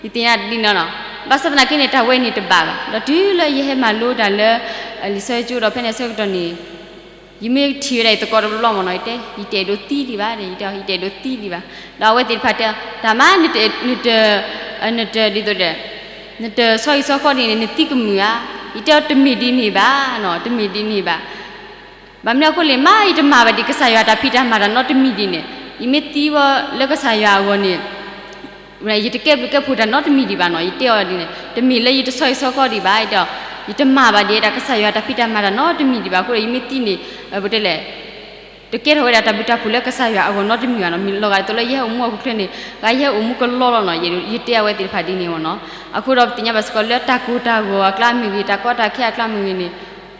ယသ့ၣ်ညါဒ်န့ၣ်နီၤ. ဘၣ်ဆၣ်သနာ်က့န့ၣ် တၢ်ဝဲန့ၣ်တဘၣ်ဘၣ်. ဒီးတုၤလၢယဟဲမၤလိတၢ်လၢ လံာ်စီဆှံကၠိဒီး ဖဲန့ၣ်အဆၢကတီၢ်န့ၣ် ယမ့ၢ်ထံၣ်ဝဲဒၣ်ယသကိးတဘျီဘျီမ့ၢ်နီၤ ယတဲ ယတအဲၣ်ဒိးသံဒံးဘၣ်, ယတဲ ယတအဲၣ်ဒိးသံဒံးဘၣ်. ဒီးအဝဲသ့ၣ်တဖၣ်တဲ တၢ်မး နတ နတဒ်သိးဒီး နတဆီဟံၣ်ဆီဃီဒ်န့ၣ် နသံကမုာ်ဧါ. ယတဲအီၤတမ့ၢ်ဒ်န့ၣ်ဘၣ်နီၤ, တမ့ၢ်ဒ်န့ၣ်ဘၣ်. ဘၣ်မနုၤအဃိလဲၣ်, မ့ၢ်ယတမၤဘၣ်ဒံးကစၢ်ယွၤတၢ်ဖံးတၢ်မၤတၢ်နီတမံၤဒ်န့ၣ်, ယမ့ၢ်သံဝဲလၢကစၢ်ယွၤအဂီၢ်န့ၣ် ယတကဲဘျုးကဲဖှိၣ်တၢ်နီတမံၤဒံးဘၣ်နီၤ. ယတဲအီၤဒ်န့ၣ် တမ့ၢ်လၢယတဆီဟံၣ်ဆီဃီဒံးဘၣ်, ယတဲအီၤ ယတမၤဘၣ်ဒံးဒၣ်ကစၢ်ယွၤတၢ်ဖံးတၢ်မၤတၢ်နီတမံၤဒံးဘၣ်. အဃိဒီး ယမ့ၢ်သံန့ၣ် ပတဲလဲၣ် တကဲထီၣ်ဝဲဒၣ်တၢ်ဘျုးတၢ်ဖှိၣ်လၢကစၢ်ယွၤအဂီၢ်နီတမံၤဘၣ်နီၤ. မ့ၢ်လီၤဂာ်ဒ်သိးလၢယဟဲအိၣ်မူအခိၣ်ချၢန့ၣ် ဂၤယဟဲအိၣ်မူကလီလီၤနီၤ. ယတဲအဝဲသ့ၣ်တဖၣ်ဒ်န့ၣ်မ့ၢ်နီၤ. အဃိဒီးပသ့ၣ်ညါဘၣ်စ့ၢ်ကီးလၢတၢ်ကိၢ်တၢ်ဂီၤအကျါမ့ၢ်ဂ့ၤ, တၢ်ကီတၢ်ခဲအကျါမ့ၢ်ဂ့ၤန့ၣ်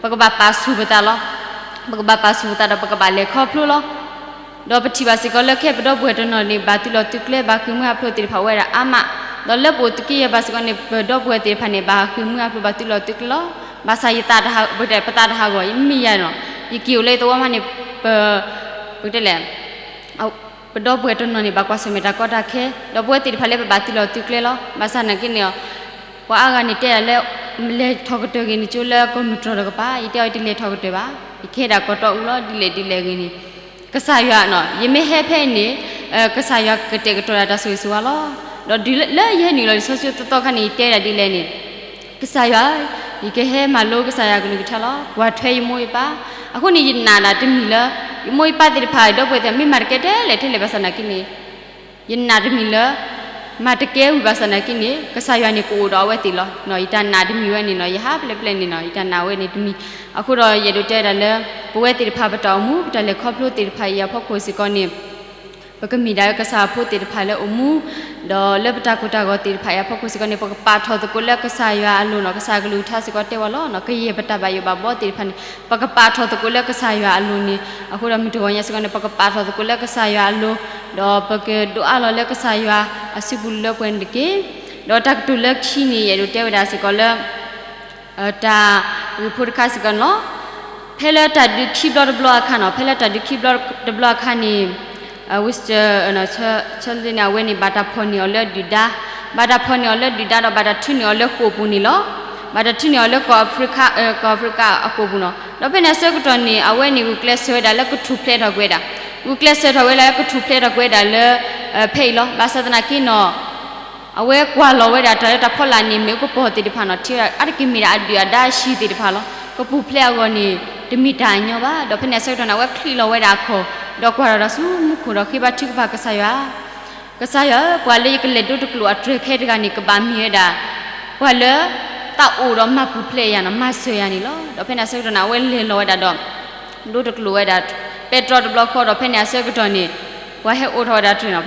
ပကဘၣ်ပာ်ဆူၣ်ပသးလီၤ. ပကဘၣ်ပာ်ဆူၣ်ပသးဒီးပကဘၣ်လဲၤခီဖျိလီၤ. ဒီးပထံၣ်ဘၣ်စ့ၢ်ကီးလၢခဲအံၤပဒီပုၢ်ဝဲၢ်တနီၤန့ၣ် ဘၣ်သုးလီၤသုးကျဲ ဘၣ်ဃ့ၢ်မှံဟးဖျိးသ့ၣ်တဖၣ်ဝဲဒၣ်အါမး, ဒီးလၢပအိၣ်သကိးယဲၢ်ဘၣ်စ့ၢ်ကီးန့ၣ် ပဒီပုၢ်ဝဲၢ်သ့ၣ်တဖၣ်န့ၣ် ဘၣ်ဃ့ၢ်မှံဟးဖျိး ဘၣ်သုးလီၤသုးကျဲလီၤ. ဘၣ်ဆၣ်ယသးတဟး, ပသးတဟးဂီၤ, ယမ့ၢ်ယၤနီၤ, ယက့ၤအိၣ်လၢယသဝီမးန့ၣ် ပ, ပတဲလဲၣ် ပဒီပုၢ်ဝဲၢ်တနီၤန့ၣ် ဘၣ်ကွၢ်ဆၢၣ်မဲာ်တၢ်ကီတၢ်ခဲ, ဒီးပဝဲသ့ၣ်တဖၣ်လၢပဘၣ်သုးလီၤသုးကျဲလီၤ. ဘၣ်ဆၣ်နာ်က့န့ၣ် ပှၤအါဂၤန့ၣ်တဲဒၣ်လၢ လဲၤထီၣ်ကတၢၢ်ဂ့ၤန့ၣ် ကၠိလၢကီၢ်မုၢ်တြီၢ်တကပၤ, ယတဲအီၤယတလဲၤထီၣ်ကတၢၢ်ဘၣ်, ယကဟဲဒၣ်ကီၢ်တီအူလီၤ. ဒ်လဲၣ်ဒ်လဲၣ်ဂ့ၤန့ၣ် ကစၢ်ယွၤနီၤ, ယမ့ၢ်ဟဲဖဲအံၤန့ၣ် ကစၢ်ယွၤကတဲာ်ကတီၤဒၣ်တၢ်ဆိၣ်ဂ့ၤဆိၣ်ဝါလီၤ. ဒီးတုၤလၢယဟဲနုာ်လီၤလံာ်စီဆှံသီသီခါန့ၣ် ယတဲဒၣ်ဒ်လဲၣ်န့ၣ် ကစၢ်ယွၤ, ယကဟဲမၤလိကစၢ်ယွၤကလုၢ်ကထါလီၤ. ကွၢ်ထွဲယမိၢ်ယပၢ်. အဃိန့ၣ် ယနာ်ဒၣ်တမံၤလၢ ယမိၢ်ယပၢ်သ့ၣ်တဖၣ် ဒီပုၢ်ဝဲၢ်သ့ၣ်တဖၣ် မ့ၢ်မၤတကဲထဲလဲၣ်ထဲလဲၣ်ဘၣ်ဆၣ်နာ်က့န့ၣ် ယနာ်တမံၤလၢ မၤတကဲဝံၤဘၣ်ဆၣ်နာ်က့န့ၣ် ကစၢ်ယွၤန့ၣ်ကအိၣ်ဒီးအဝဲသ့ၣ်လီၤ. ယတၢ်နာ်တမံၤဝဲန့ၣ်နီၤ, ယဟးဖျဲးဖျဲးန့ၣ်နီၤ, ယတၢ်နာ်ဝဲန့ၣ်တမံၤ. အဃိဒီးယအဲၣ်ဒိးတဲဒၣ်လၢ ပဝဲသ့ၣ်တဖၣ်ပတၢ်အိၣ်မူ ပတၢ်လဲၤခီဖျိသ့ၣ်တဖၣ်အံၤအဖီခိၣ်စ့ၢ်ကီးန့ၣ် ပကမ့ၢ်ဒၣ်ဝဲကစၢ်ဖိသ့ၣ်တဖၣ်လၢအိၣ်မူ ဒီးလၢပတၢ်ကိၢ်တၢ်ဂီၤသ့ၣ်တဖၣ်အံၤအဖီခိၣ်စ့ၢ်ကီးန့ၣ် ပကပာ်ထီၣ်သကိးလၢကစၢ်ယွၤအလိၤနီၤ. ကစၢ်ကလုၢ်ကထါစ့ၢ်ကီးတဲဝဲလီၤနီၤ, ကယဲၢ်ပတၢ်ဘၣ်ယိၣ်ဘၣ်ဘှီသ့ၣ်တဖၣ်န့ၣ် ပကပာ်ထီၣ်သကိးလၢကစၢ်ယွၤအလိၤန့ၣ်. အဃိဒီးမုၢ်တဂီၤညါစ့ၢ်ကီးန့ၣ် ပကပာ်ထီၣ်သကိးလၢကစၢ်ယွၤအလိၤ, ဒီးပကဒိးအါလီၤလၢကစၢ်ယွၤအစုပူၤလၢပှဲၤန့ၣ်တက့ၢ်. ဒီးတၢ်ကတိၤလၢခံန့ၣ် ယအဲၣ်ဒိးတဲဝဲဒၣ်စ့ၢ်ကီးလၢ တၢ်ဂ့ၢ်ဖိတခါစ့ၢ်ကီးန့ၣ်လီၤ. ဖဲလၢတၢ်ဒုးခံဘျီတဘျီအခါနီၤ, ဖဲလၢတၢ်ဒုးခံဘျီတဘျီအခါန့ၣ် Winston Churchill န့ၣ် အဝဲန့ၣ် ဘၣ်တၢ်ဖီၣ်န့ၢ်အီၤလၢဒုၣ်ဒါ, ဘၣ်တၢ်ဖီၣ်န့ၢ်အီၤလၢဒုၣ်ဒါဒီး ဘၣ်တၢ်ထုးန့ၢ်အီၤလၢဃိာ်ပူၤန့ၣ်လီၤ. ဘၣ်တၢ်ထုးန့ၢ်အီၤလၢကီၢ်အဖရံ, ကီၢ်အဖရံကၤအဃိာ်ပူၤနီၤ. ဒီးဖဲန့ၣ်အဆၢကတီၢ်န့ၣ် အဝဲန့ၣ်ဂုာ်ကျဲးစၢးဝဲဒၣ်လၢကထူၣ်ဖျဲးထီၣ်ကွံာ်ဝဲဒၣ်, ဂုာ်ကျဲးစၢးထီၣ်ဝဲဒၣ်လၢကထူၣ်ဖျဲးထီၣ်ကွံာ်ဝဲဒၣ်လၢ ဖဲအံၤလီၤ. ဘၣ်ဆၣ်သနာ်က့နီၤ အဝဲကွၢ်လီၤဝဲဒၣ်တၢ်လၢတၢ်ဖီလာ်န့ၣ် မ့ၣ်အူကပီၤသ့ၣ်တဖၣ်နီၤ, ထံၣ်ဝဲဒၣ်အါတက့ၢ်မ့ၢ်ဒၣ်အဒုၣ်အဒါအဟံၣ်သ့ၣ်တဖၣ်လီၤ. ကပူၤဖျဲးအဂီၢ်န့ၣ် တမ့ၢ်တၢ်အညီဘၣ်. ဒီးဖဲန့ၣ်အဆၢကတီၢ်န့ၣ် အဝဲချံးလီၤဝဲဒၣ်အခီၣ်, ဒီးကွၢ်ထီၣ်တၢ်ဆူမူခိၣ်ဒီးဃ့ဘါထုကဖၣ်ကစၢ်ယွၤ, ကစၢ်ယွၤဧၢ, ပှၤလၢယကလဲၤဒိတကျိာ်အတြဲၤခဲတဂၤန့ၣ် ကဘၣ်မ့ၢ်ဝဲဒၣ် ပှၤလၢ သးအိၣ်ဒီးမၤပူၤဖျဲးယၤနီၤ, မၤစၢၤယၤန့ၣ်လီၤ. ဒီးဖဲန့ၣ်အဆၢကတီၢ်န့ၣ် အဝဲလဲၤလီၤဝဲဒၣ်ဒီး ဒိတကျိာ်ဝဲဒၣ် ပဲတြီတဘျီဃီဒီး ဖဲန့ၣ်အဆၢကတီၢ်န့ၣ် ပှၤဟဲအိးထီၣ်ဝဲဒၣ်တြဲၤနီ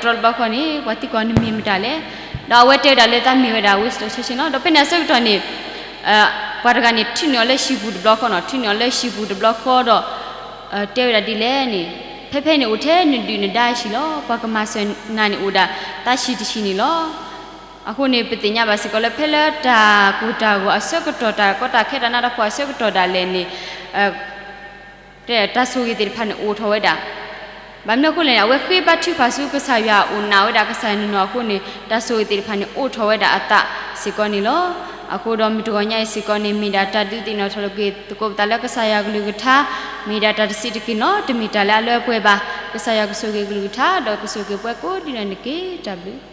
ၤ, ပှၤဟဲအိးထီၣ်ပဲတြီတဘျီဃီန့ၣ် ပှၤသံကွၢ်နမ့ၢ်မတၤလဲၣ်. ဒီးအဝဲတဲဝဲဒၣ်လၢသးမ့ၢ်ဝဲဒၣ် Winston Churchill နီၤ. ဒီးဖဲန့ၣ်အဆၢကတီၢ်န့ၣ် ပှၤတဂၤန့ၣ် ထုးန့ၢ်အီၤလၢဟံၣ်ပူၤတဘျီဃီနီၤ, ထုးန့ၢ်အီၤလၢဟံၣ်ပူၤတဘျီဃီဒီး တဲဝဲဒၣ်ဒ်လဲၣ်န့ၣ်, ဖဲဖဲန့ၣ်အိၣ်ထဲနဒုၣ်နဒါအဟံၣ်လီၤ. ပှၤကမၤစၢၤနၤန့ၣ်အိၣ်ဒၣ်သးဟံၣ်တဟံၣ်န့ၣ်လီၤ. အဃိန့ၣ် ပသ့ၣ်ညါဘၣ်စ့ၢ်ကီးလၢ ဖဲလၢတၢ်ကိၢ်တၢ်ဂီၤအဆၢကတီၢ် တၢ်ကီတၢ်ခဲတၢ်နးတၢ်ဖှီၣ်အဆၢကတီၢ်ဒၣ်လဲာ်န့ၣ် တၢ်ဆိၣ်ဂ့ၤသ့ၣ်တဖၣ်န့ၣ်အိၣ်ထီၣ်ဝဲဒၣ်. ဘၣ်မနုၤအဃိလဲၣ်န့ၣ် အဝဲဃ့ဘါထုကဖၣ်ဆူကစၢ်ယွၤ အိၣ်နာ်ဝဲဒၣ်ကစၢ်ယွၤနီၢ်နီၢ်အဃိန့ၣ် တၢ်ဆိၣ်ဂ့ၤသ့ၣ်တဖၣ်န့ၣ် အိၣ်ထီၣ်ဝဲဒၣ်အသးစ့ၢ်ကီးန့ၣ်လီၤ. အဃိဒီးမုၢ်တဂီၤညါအံၤစ့ၢ်ကီးန့ၣ် မ့ၢ်ဒၣ်တၢ်ဒုးသ့ၣ်နီၣ်ထီၣ်က့ၤသကိးပသးလၢကစၢ်ယွၤကလုၢ်ကထါ, မ့ၢ်ဒၣ်တၢ်တဆံးတက့ၢ်န့ၣ်လီၤ. တမ့ၢ်တၢ်လၢအလၢအပှဲၤဘၣ်. ကစၢ်ယွၤကဆိၣ်ဂ့ၤကလုၢ်ကထါ ဒီးကဆိၣ်ဂ့ၤပှၤကိးဒံးနီၢ်န့ၣ်တက့ၢ်. တၢ်ဘျုး